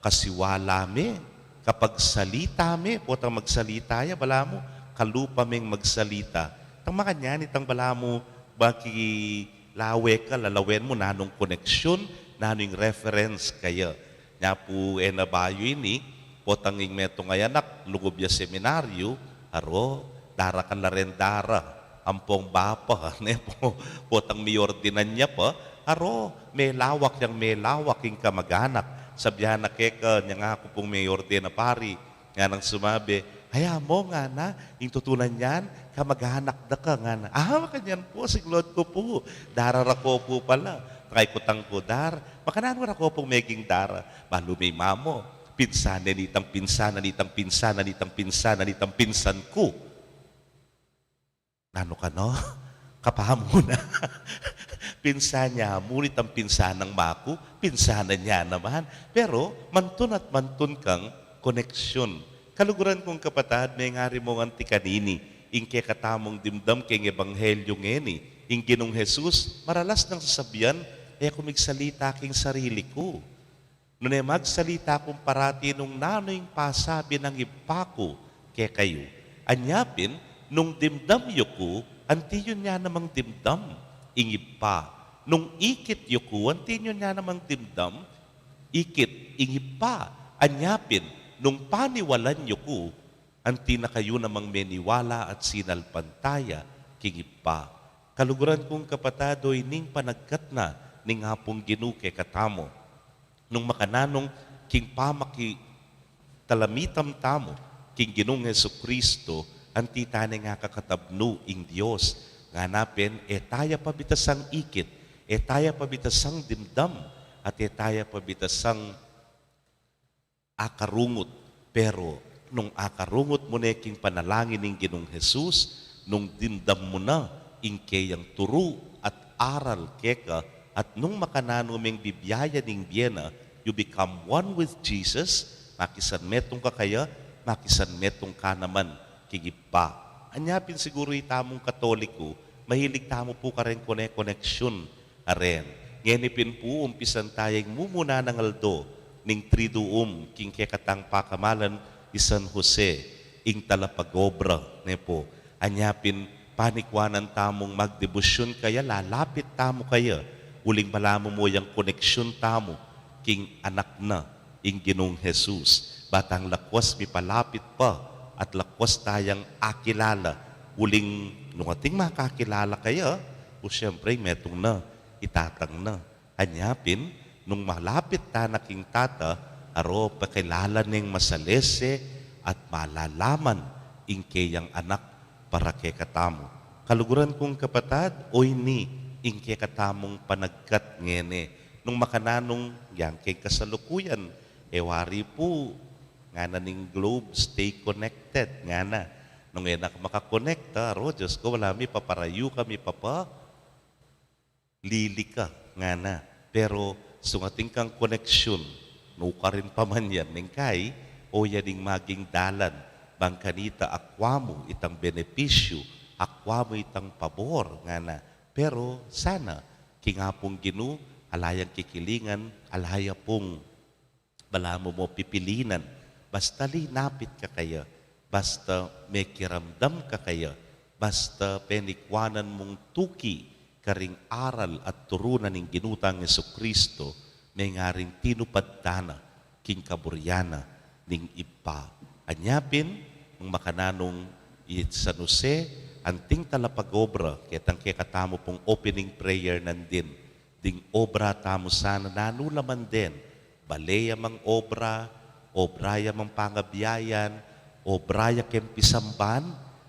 kasiwala me, kapagsalita me," potang magsalita ya, balamu, kalupa meng magsalita. Tang makanyan itang balamu, baki lawe ka, lalawen mu nanung koneksyun, nanung reference kaya. Nya pu e na bayu ini, Potang ing metung a anak, lugub ya seminaryu, aro, darakan la ren dara, ampong bapa, ne po, potang miordinan ya pa, aro, melawak yang melawak ing kamaganak. Sabian na keka, nyang aku pung miordina pari, nganang sumabi, "Ay, amo," ngana, "ing tutunan yan, kamaganak da ka," ngana. "Ah, makanyan po, siglod ku po. Dara ra ko po pala." Tangay kutang ku, "Dar, makananu ra ko pung meging dara?" Balu me i mama mu, pinsan ne nitang pinsan na nitang pinsan na nitang pinsan na nitang pinsan ku. Nanu kanu? Kapamu na. Pinsan ya mu nitang pinsan nang maku, pinsan na ya naman. Pero mantun at mantun kang koneksyon. Kaluguran kung kapatad, mengari mu ngan ti kanini, ing kekatamung dimdam keng ebanghelyu ngeni, ing Ginung Jesus, maralas nang sasabian, "E ku migsalita king sarili ku. Nune magsalita kung parati nung nanu ing pasabi nang Ibpa ku kekayu. Anya pin, nung dimdam yu ku, anti yu ya namang dimdam ing Ibpa. Nung ikit yu ku, anti yu ya namang dimdam ikit ing Ibpa. Anya pin, nung paniwalan yu ku, anti na kayu namang meniwala at sinalpantaya king Ibpa." Kaluguran kung kapatad, o ining panagkat na ning Apung Ginu kekatamu. Nung makananu king pamakitalamitam tamu king Ginung Jesucristo, anti tane ngakakatabnu ing Dios. Ngana pin, e taya pabitasang ikit, e taya pabitasang dimdam, at e taya pabitasang akarungut. Pero nung akarungut mu ne king panalangin ning Ginung Jesus, nung dimdam mu na ing keyang turu at aral keka, at nung makananu meng bibiayan ing bie na, you become one with Jesus, makisanmetung ka kaya, makisanmetung ka naman king Ibpa. Anya pin siguru itamung Katoliko, mahilig tamu pu kareng kone-, koneksyon. Aren, ngeni pin pu, umpisan taya ing mumuna nang aldo ning Triduum king kekatang pakamalan i San Jose, ing talapag-obra, ne pu. Anya pin, panikuanan tamung magdebosyon kaya, lalapit tamu kaya, uling balamu mu yang koneksyon tamu king anak na, ing Ginung Jesus. Batang lakwas mipalapit pa, at lakwas tayang akilala. Uling nung ating makakilala kaya, o siyempre, metung na, itatang na. Anya pin, nung malapit ta na king Tata, aro pakilala neng masalese at malalaman ing keyang anak para kekatamu. Kaluguran kung kapatad, o ini ing kekatamung panagkat ngeni. Nung makananung yang keng kasalukuyan, e wari pu, ngana ning Globe, "Stay connected," ngana. Nung e na ka makakonekta, aro, Diyos ku, ala mi, paparayu kami, papa, lili ka, ngana. Pero sungating kang koneksyon, nukarin pa man yan, neng kai, o ya ding maging dalan, bang kanita akwa mu itang benepisyu, akwa mu itang pabor, ngana. Pero sana, king Apung Ginu, ala yang kikilingan, ala ya pung balamu mu pipilinan, basta linapit ka kaya, basta mekiramdam ka kaya, basta penikuanan mung tuki karing aral at turu na ning Ginu tang Jesucristo, mengaring tinupad ta na king kaburian na ning Ibpa. Anya pin, nung makananung i San Jose, anting talapag-obra, ketang kekatamu pung opening prayer nandin, ding obra tamu sana nanu la man den, bale ya mang obra, obra ya mang pangabiayan, obra ya keng pisamban,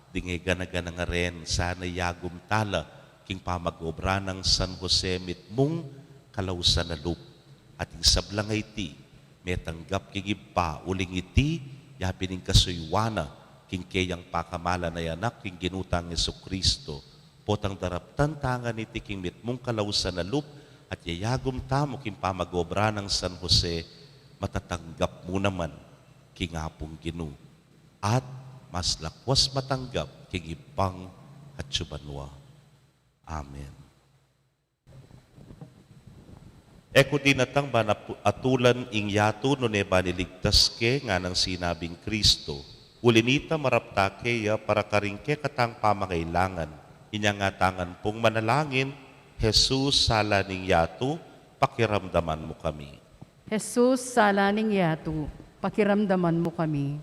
ding e gana-gana ngaren sana yagum ta la king pamag-obra nang San Jose mitmung kalausan a lub. At ing sablang a iti, metanggap king Ibpa, uling iti, ya pin ing kasuyuan na king keyang pakamalan a Anak, king Ginu tang Jesucristo. Potang daraptan ta ngan iti king mitmung kalausan a lub at yayagum tamu king pamag-obra nang San Jose, matatanggap mu naman king Apung Ginu, at mas lakwas matanggap king Ibpang atsu banua. Amen. E ku dinatang ban pu-, atulan ing yatu, nune ban iligtas ke, nganang sinabing Kristo. Uli nita, marap ta keya para karing kekatang pamangailangan. Inya nga ta ngan pung manalangin, Jesus, sala ning yatu, pakiramdaman mu kami. Jesus, sala ning yatu, Pakiramdaman mu kami.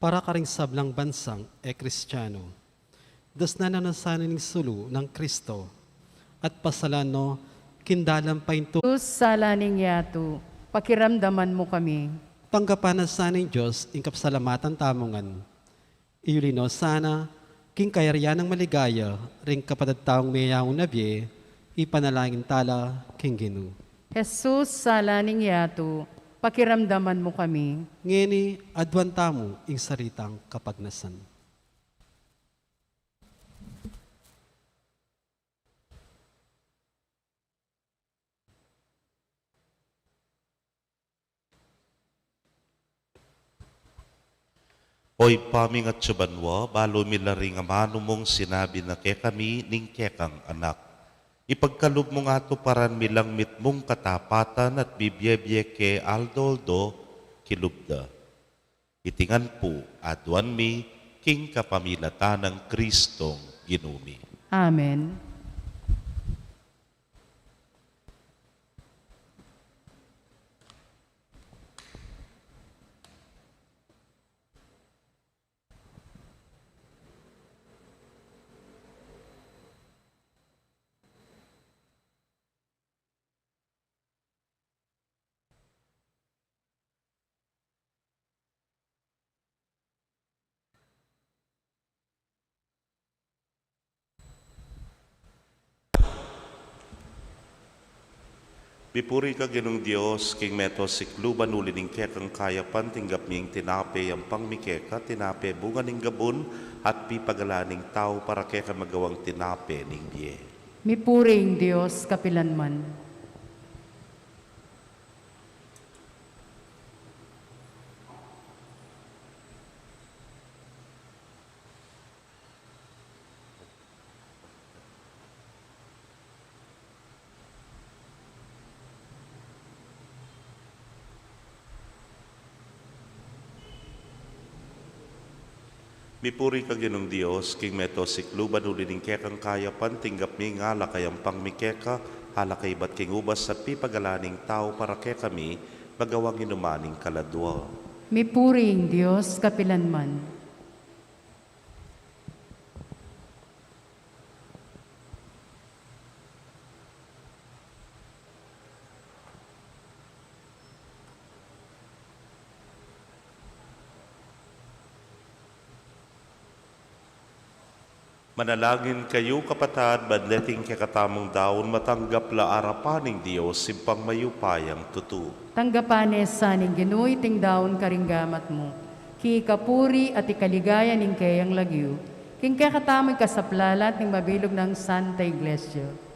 Para karing sablang bansang e Kristiano, dasnan na sana ning sulu nang Kristo, at pasalan no king dalan paintu. Jesus, sala ning yatu, pakiramdaman mu kami. Tanggapan na sana ning Dios ing kapasalamatan tamu ngan. Iyuli no sana king kayarian nang maligaya ring kapatad tamung meyaun na bie, ipanalangin tala king Ginu. Jesus, sala ning yatu, pakiramdaman mu kami. Ngeni, aduan tamu ing sarili tang kapagnasan. O Ibpa ming atsu banua, balu mi la ring amanu mung sinabi na kekami ning kekang Anak. Ipagkalub mung atuparan mi lang mitmung katapatan at bibie-bie ke aldo-aldo king lub da. Iti ngan pu aduan mi king kapamilatan nang Kristong Ginu mi. Amen. Mipuri ka Ginung Dios, king meto sikluban uli ning kekang kayapan, tinggap mi ing tinape, yampang mi keka, tinape bunga ning gabun, at pipagalan ning tau para keka magawang tinape ning bie. Mipuri ing Dios kapilanman. Mipuri ka Ginung Dios, king meto sikluban uli ning kekang kayapan, tinggap mi ing alak a yampang mi keka, alak a ibat king ubas at pipagalan ning tau para kekami, magawang inuman ning kaladua. Mipuri ing Dios kapilanman. Manalangin kayu, kapatad, ban deting kekatamung daun matanggap la arapan ning Dios, Ibpang mayupayang tutu. Tanggapan ne sa ning Ginu iting daun karing gamat mu, king ikapuri at ikaligaya ning keyang lagyu, king kekatamung ikasaplalat ning mabilug nang Santa Iglesia.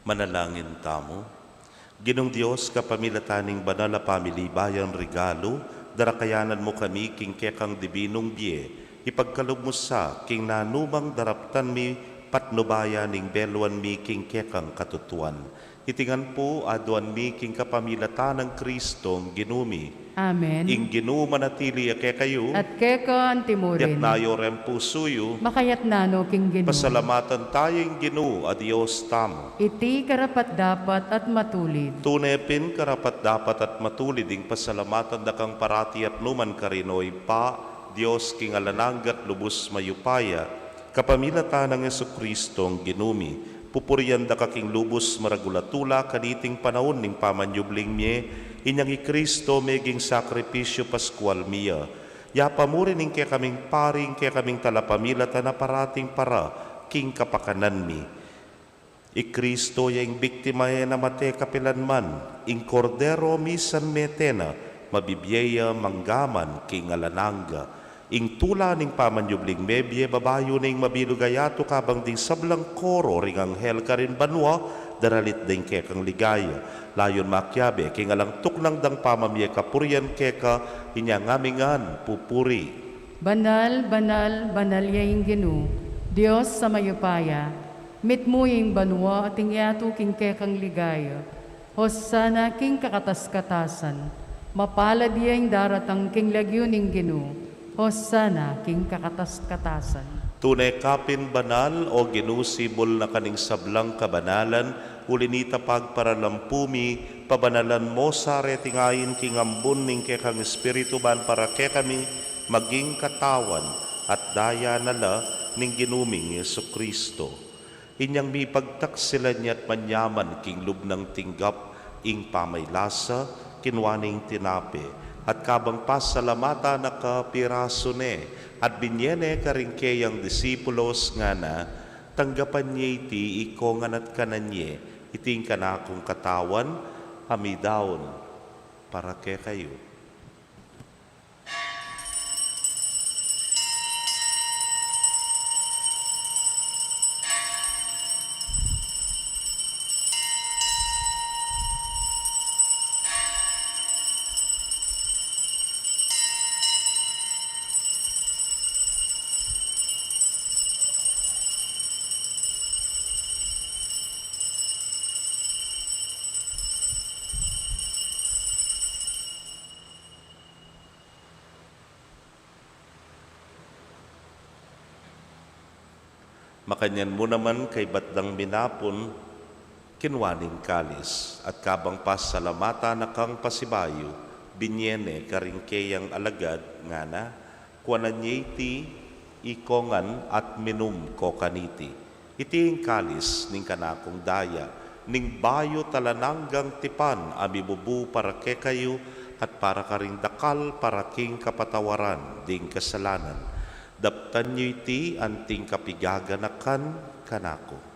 Manalangin tamu. Ginung Dios, kapamilatan ning banal a pamilibayang regalu, darakayanan mu kami king kekang dibinung bie, ipagkalub mu sa king nanumang daraptan mi, patnubayan ning beluan mi king kekang katutuan. Iti ngan pu aduan mi king kapamilatan nang Kristong Ginu mi. Amen. Ing Ginu manatili ya kekayu. At keka antimurin. Yatna yu reng pusu yu. Makayatna no king Ginu. Pasalamatan taya ing Ginu a Dios tamu. Iti karapat-dapat at matulid. Tune pin karapat-dapat at matulid ing pasalamatan da kang parati at numan karin, O Ibpa, Dios king alang angga at lubus mayupaya. Kapamilatan nang Jesukristong Ginu mi, pupurian da ka king lubus maragul a tula kaniting panaun ning pamanyubling mie, inyang i Kristo meging sakripisyu paskual mi ya. Yapa mu rin ing kekaming pari, ing kekaming talapamilatan a parating para king kapakanan mi. I Kristo ya ing biktima e na mate kapilanman, ing Kordero misan mete na, mabibie ya manggaman king alang angga. Ing tula ning pamanyubling mebie babayu na ing mabilug a yatu, kabang ding sablang koro ring anghel karin banua, daralit da ing kekang ligaya. Layun makiabe king alang tuknang dang pamamie kapurian keka, inya ngamingan pupuri. Banal, banal, banal ya ing Ginu, Dios a mayupaya. Mitmu ya ing banua at ing yatu king kekang ligaya. Hosana king kakatas-katasan. Mapalad ya ing daratang king lagyu ning Ginu. Hosana king kakatas-katasan. Tune ka pin banal, o Ginu, sibul na ka ning sablang kabanalan, uli na nita pagparalampu mi, pabanalan mu sa reting ain king ambun ning kekang Espiritu ban para kekami maging katawan at daya na la ning Ginu ming Jesucristo. Inyang mipagtaksilan ya at manyaman king lub nang tinggap ing pamaylasa, kinua ne ing tinape, at kabang pasalamatan na ka, pirasu ne, at binye ne karing keyang disipulos, ngana: Tanggapan ye iti ikongan at kanan ye, iti ing kanakung katawan, a midaun para kekayu. Makanyan mu naman kaybat dang minapun, kinua ne ing kalis, at kabang pasalamatan na kang pasibayu, binye ne karing keyang alagad, ngana: Kuanan ye iti ikongan at minum ko kaniti. Iti ing kalis ning kanakung daya, ning bayu at alang anggang tipan, a mibubu para kekayu at para karing dakal para king kapatawaran ding kasalanan. Daptan yu iti anting kapigaganakan kanaku.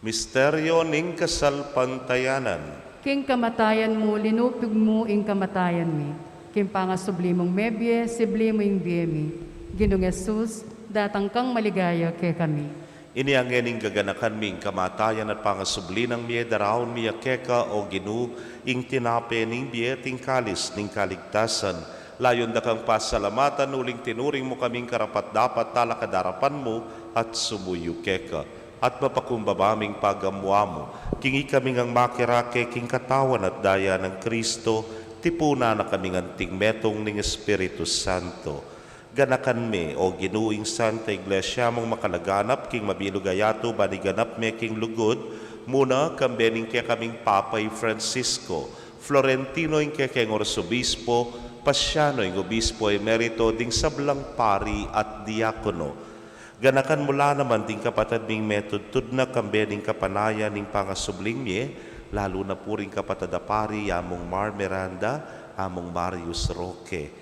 Misteryo ning kasalpantayanan. King kamatayan mu, linupig mu ing kamatayan mi. King pangasubli mung mebie, sibli mu ing bie mi. Ginung Jesus, datang kang maligaya kekami. Ini ngeni ing gaganakan mi, ing kamatayan at pangasubli nang mie, daraun mi ya keka, o Ginu, ing tinape ning bie at ing kalis ning kaligtasan. Layun da kang pasalamatan uling tinuring mu kaming karapat-dapat talakad king arapan mu at sumuyu keka. At mapakumbaba ming pagamuan mu king ikami ngang makirake king katawan at daya nang Kristo, tipunan na kaming anting metung ning Espiritu Santo. Ganakan me, o Ginu, ing Santa Iglesia mung makalaganap king mabilug a yatu, ban iganap me king lugud, muna kambe ning kekaming Papa i Francisco, Florentino ing kekeng Arsobispo, Pasiano ing Obispo Emerito, ding sablang pari at diakono. Ganakan mu la naman ding kapatad ming metudtud na kambe ning kapanayan ning pangasubling mie, lalu na pu ring kapatad a pari Among Mar Miranda, Among Marius Roque.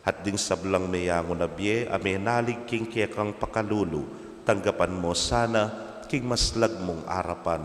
At ding sablang meyangu na bie a menalig king kekang pakalulu, tanggapan mu sana king maslag mung arapan.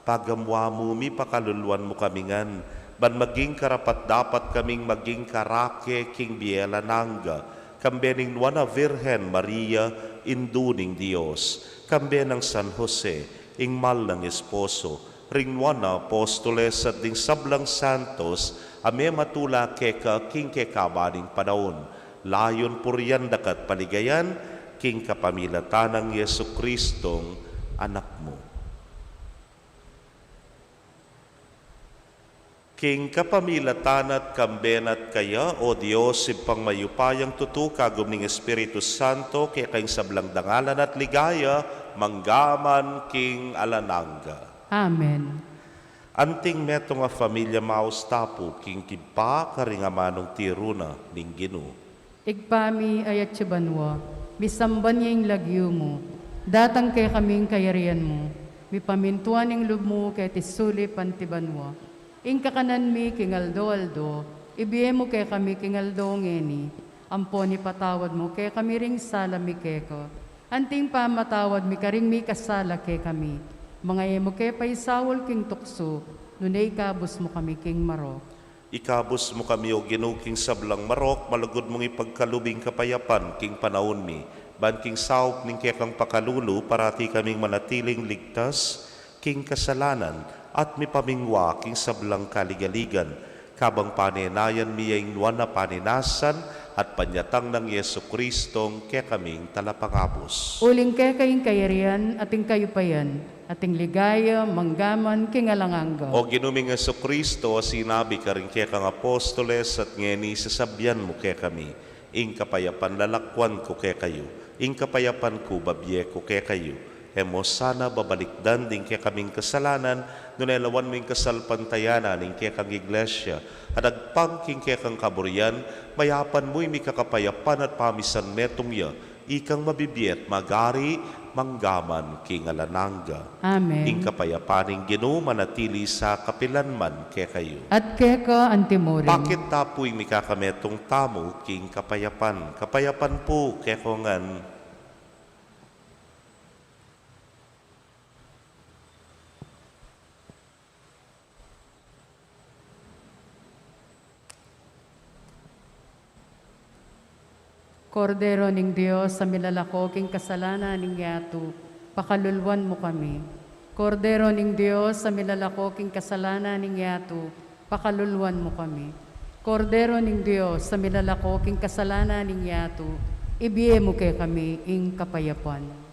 Pagamuan mu, mipakaluluan mu kami ngan, ban maging karapat-dapat kaming maging karake king bie alang angga, kambe ning Nuan a Virgen Maria, Indu ning Dios, kambe nang San Jose, ing mal nang esposo, ring nuan a apostoles at ding sablang santos a mematula keka king kekaban ning panaun, layun purian da ka at paligayan, king kapamilatan nang Jesucristong Anak mu. King kapamilatan na at kambe na at kaya, o Dios, Ibpang mayupayang tutu, kagum ning Espiritu Santo, keka ing sablang dangalan at ligaya, mangga man king alang angga. Amen. Anting metung a familia, maus ta pu king Ibpa, karing amanung tiru na ning Ginu. Ibpa mi, a atsu banua, misamban ya ing lagyu mu, datang kekami ing kayarian mu, mipamintuan ing lub mu keti sulip anti banua. Ing kakanan mi king aldo-aldo, ibie mu kekami king aldo ngeni, Ampon ipatawad mu kekami ring sala mi keka, anting pamatawad mi karing mikasala kekami. Manga e mu ke paisaul king tuksu, nune ikabus mu kami king marok. Ikabus mu kami, O Ginu, king sablang marok, malugud mung ipagkalub ing kapayapan king panaun mi, ban king saup ning kekang pakalulu, parati kaming manatiling ligtas king kasalanan at mipamingwa king sablang kaligaligan, kabang panenayan mi ya ing nuan a paninasan at panyatang nang Jesucristong kekaming Talapangabus. Uling keka ing kayarian at ing kayupayan at ing ligaya manggaman king alang angga. O Ginu ming Jesucristo, a sinabi karing kekang apostoles at ngeni sasabian mu kekami, ing kapayapan lalakwan ku kekayu, ing kapayapan ku babie ku kekayu. E mu sana babalikdan ding kekaming kasalanan, nune lawan mu ing kasalpantayanan ning kekang Iglesia, at agpang king kekang kaburian, mayapan mu ing mikakapayapan at pamisan metung ya, ikang mabibie at magari manggaman king alang angga. Amen. Ing kapayapan ning Ginu manatili sa kapilan man kekayu. At keka antimurin. Pakit ta pu ing mikakametung tamu king kapayapan. Kapayapan pu kekongan. Kordero ning Dios, a milalako king kasalanan ning yatu, pakaluluan mu kami. Kordero ning Dios, a milalako king kasalanan ning yatu, pakaluluan mu kami. Kordero ning Dios, a milalako king kasalanan ning yatu, ibie mu kekami ing kapayapan.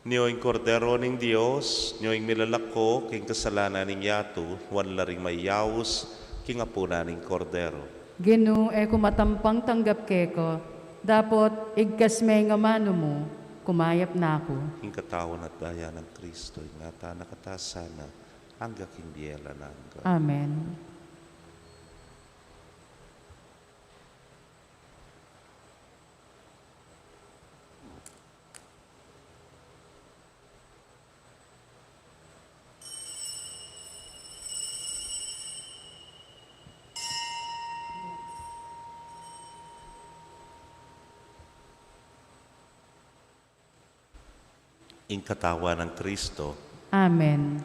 Nyo ing Kordero ning Dios, nyo ing milalako king kasalanan ning yatu, nuan la ring mayaus king apunan ning Kordero. Ginu, e ku matampang tanggap keka, dapot igkas me ing amanu mu, kumayap na ku. Ing katawan at daya nang Kristo, ingatan na kata sana, angga king bie alang angga. Amen. Ing katawan nang Kristo. Amen.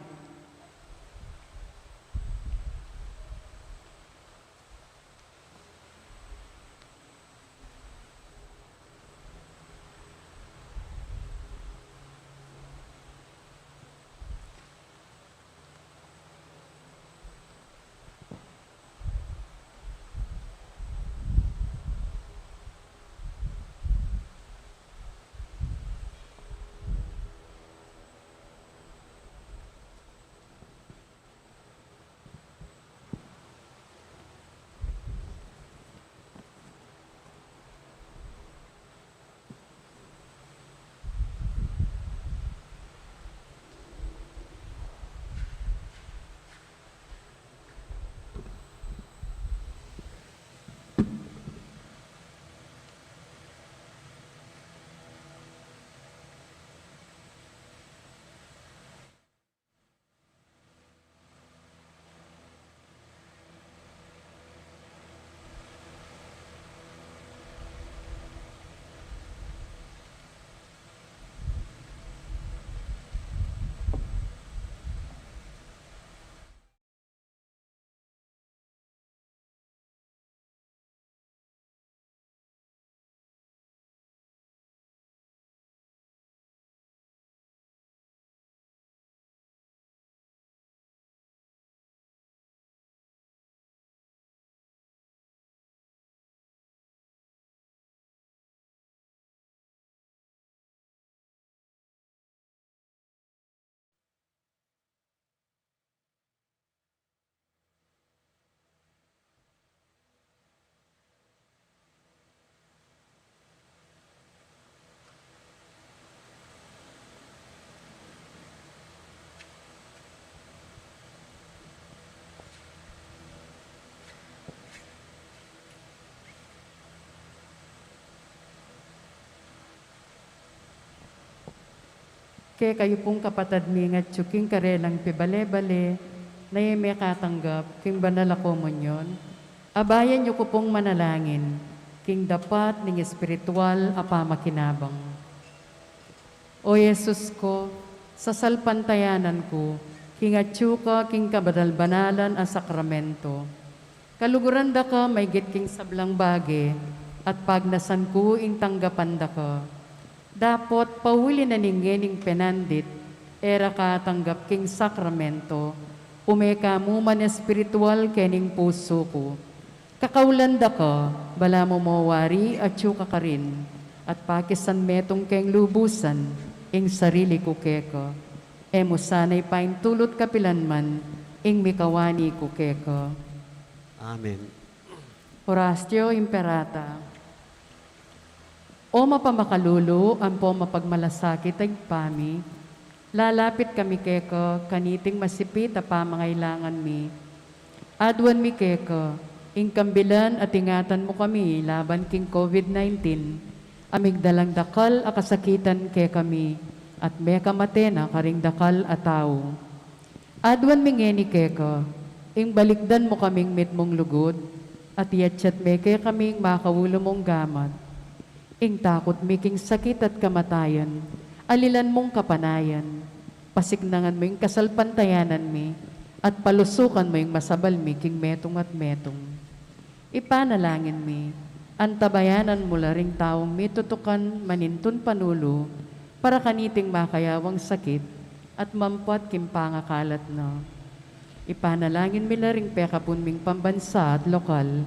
Kekayu pung kapatad mi ngan atyu king karelang pibale-bale, na e mekatanggap king banal a komunyon, abayan yu ku pung manalangin king dapat ning espiritual a pamakinabang. O Jesus ku, sasalpantayanan ku king atyu ka king kabanal-banalan a sakramento. Kaluguran da ka maigit king sablang bage, at pagnasan ku ing tanggapan da ka. Dapot pauli na ning ngening penandit, e ra ka atanggap king sakramento, ume ka mu man espiritual kening pusu ku. Kakaulan da ka, balamu mo wari atyu ka karin, at pakisanmetung keng lubusan ing sarili ku keka. E mu sana ipaintulut kapilan man ing mikawani ku keka. Amen. Oratio Imperata. O mapamakalulu ampo mapagmalasakit a Ibpa mi, lalapit kami keka kaniting masipit a pamangailangan mi. Aduan mi keka ing kambilan at ingatan mu kami laban king COVID nineteen, a migdalang dakal a kasakitan kekami at mekamate na karing dakal a tau. Aduan mi ngeni keka ing balikdan mu kaming mitmung lugud, at iyatyat me kekami ing makaulu mung gamat. Ing takut mi king sakit at kamatayan, alilan mung kapanayan. Pasiknangan mu ing kasalpantayanan mi, at palusukan mu ing masabal mi king metung at metung. Ipanalangin mi, antabayanan mu la ring taung mitutukan manintun panulu para kaniting makayawang sakit at mampat king pangakalat na. Ipanalangin mi la ring pekabun ming pambansa at lokal,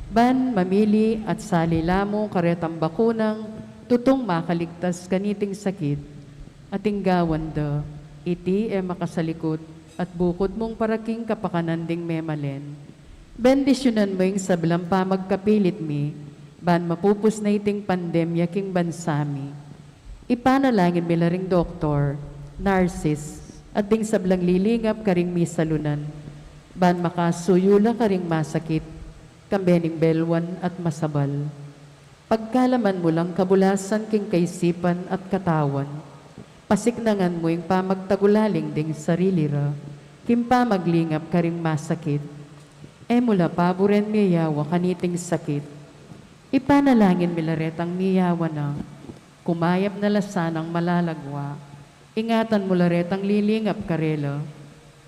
ban mamili at sali la mu karetang bakunang tutung makaligtas kaniting sakit, at ing gawan da, iti e makasalikut at bukud mung para king kapakanan ding memalen. Bendisyunan mu ing sablang pamagkapilit mi, ban mapupus na iting pandemya king bansa mi. Ipanalangin mi la ring doktor, narsis, at ding sablang lilingap karing misalunan, ban makasuyu la karing masakit, kambe ning belwan at masabal. Pagkalaman mu lang kabulasan king kaisipan at katawan, pasiknangan mu ing pamagtagulaling ding sarili ra king pamaglingap karing masakit. E mu la paburen miyayawa kaniting sakit. Ipanalangin mi la retang miyayawa na, kumayap na la sanang malalagwa. Ingatan mu la retang lilingap karela.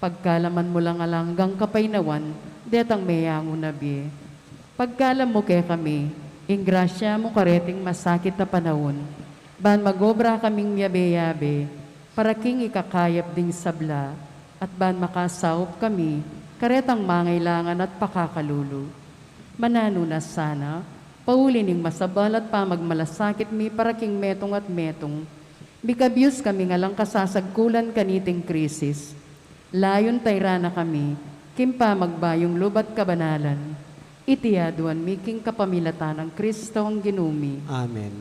Pagkalaman mu lang alang anggang kapaynawan detang meyangu na bie. Pagkalam mu kekami ing grasya mu kareting masakit a panaun, ban mag-obra kaming miyabe-yabe para king ikakayap ding sabla, at ban makasaup kami karetang mangailangan at pakakalulu. Mananu na sana, pauli ning masabal at pamagmalasakit mi para king metung at metung, mikabyus kami ngan lang kasasagkulan kaniting krisis. Layun tayran na kami king pamagbayung lub at kabanalan. Iti aduan mi king kapamilatan nang Kristong Ginu mi. Amen.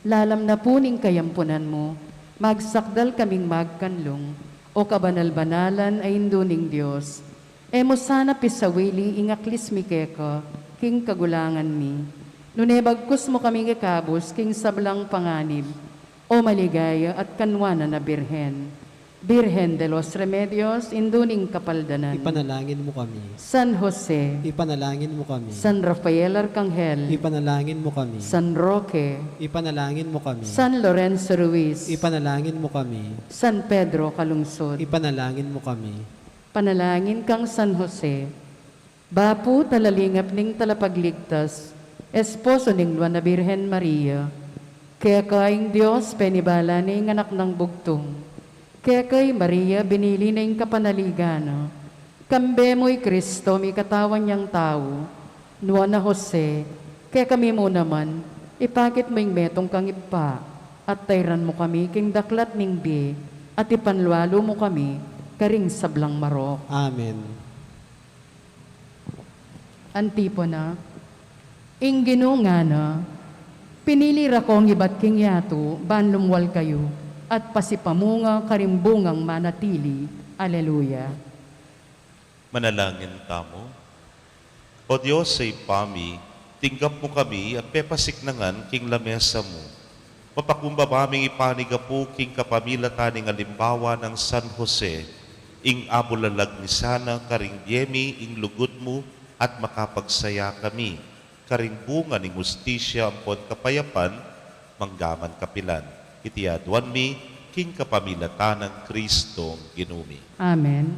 Lalam na pu ning kayampunan mu, magsakdal kaming magkanlung, o kabanal-banalan a Indu ning Dios. E mu sana pisawili ing aklis mi keka king kagulangan mi. Nune bagkus mu kaming ikabus king sablang panganib, o maligaya at kanwanan a Birhen. Birhen de los Remedios, Indu ning Kapaldanan. Ipanalangin mu kami. San Jose. Ipanalangin mu kami. San Rafael Arcangel. Ipanalangin mu kami. San Roque. Ipanalangin mu kami. San Lorenzo Ruiz. Ipanalangin mu kami. San Pedro Calungsod. Ipanalangin mu kami. Panalangin kang San Jose. Bapu, talalingap ning Talapagligtas, esposo ning Nuan a Birhen Maria, keka ing Dios penibala ne ing Anak nang Bugtung. Keka i Maria binili ne ing kapanaligan na. Kambe mu i Kristo mikatawan yang tau. Nuan a Jose, kekami mu naman, ipakit mu ing metung kang ibpa, at tayran mu kami king daklat ning bie, at ipanlualu mu kami karing sablang marok. Amen. Antipona. Ing Ginu ngana, "Pinili ra kong ibat king yatu, ban lumwal kayu, at pasipamunga karing bungang manatili." Aleluya. Manalangin tamu. O Dios a Ibpa mi, tinggap mu kami at pepasiknangan king lamesa mu. Mapakumbaba ming ipanigapu king kapamilatan ning alimbawa nang San Jose, ing abulalag mi sana karing bie mi ing lugud mu at makapagsaya kami karing bunga ning hustisya ampon kapayapan, manggaman kapilan. Iti aduan mi king kapamilatan nang Kristong Ginu mi. Amen.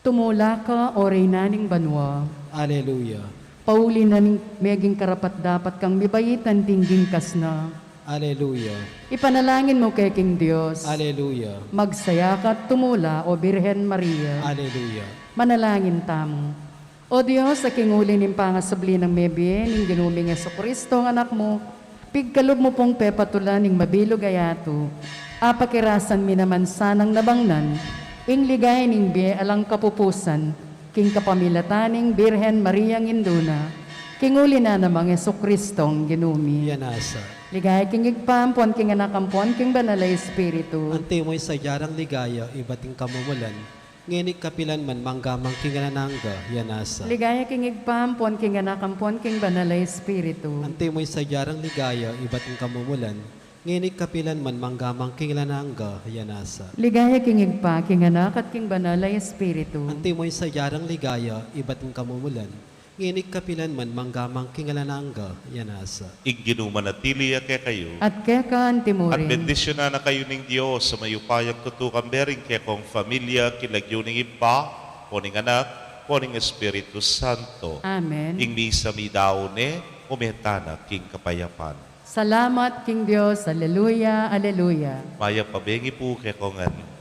Tumula ka, O Reyna ning banua. Aleluya. Pauli na ning meging karapat-dapat kang mibaitan ding ginkas na. Aleluya. Ipanalangin mu ke king Dios. Aleluya. Magsaya ka at tumula, O Birhen Maria. Aleluya. Manalangin tamu. O Dios, a king uli ning pangasubli nang mebie ning Ginu ming Jesucristo, Anak mu, pigkalub mu pung pepatulan ing mabilug a yatu. Apakirasan mi naman sanang nabangnan ing ligaya ning bie alang kapupusan, king kapamilatan ning Birhen Mariang Indu na, king uli na namang Jesucristong Ginu mi. Yan asa. Ligaya king Ibpa, ampon king Anak, ampon king Banal a Espiritu. Antimo ing sadya rang ligaya ibat king kamumulan, ngeni at kapilan man, manggaman king alang angga. Yan asa. Ligaya king Ibpa, ampon king Anak, ampon king Banal a Espiritu. Antimo ing sadya rang ligaya ibat king kamumulan, ngeni at kapilan man, manggaman king alang angga. Yan asa. Ligaya king Ibpa, king Anak, at king Banal a Espiritu. Antimo ing sadya rang ligaya ibat king kamumulan, ngeni at kapilan man, manggaman king alang angga. Yan asa. Ing Ginu manatili ya kekayu. At keka antimurin. At bendisyunan na kayu ning Dios a mayupayang tutu, kambe ring kekong familia, king lagyu ning Ibpa, ampon ning Anak, ampon ning Espiritu Santo. Amen. Ing misa midaun ne, ume tana king kapayapan. Salamat king Dios. Aleluya, aleluya. Mayap a bengi pu kekongan.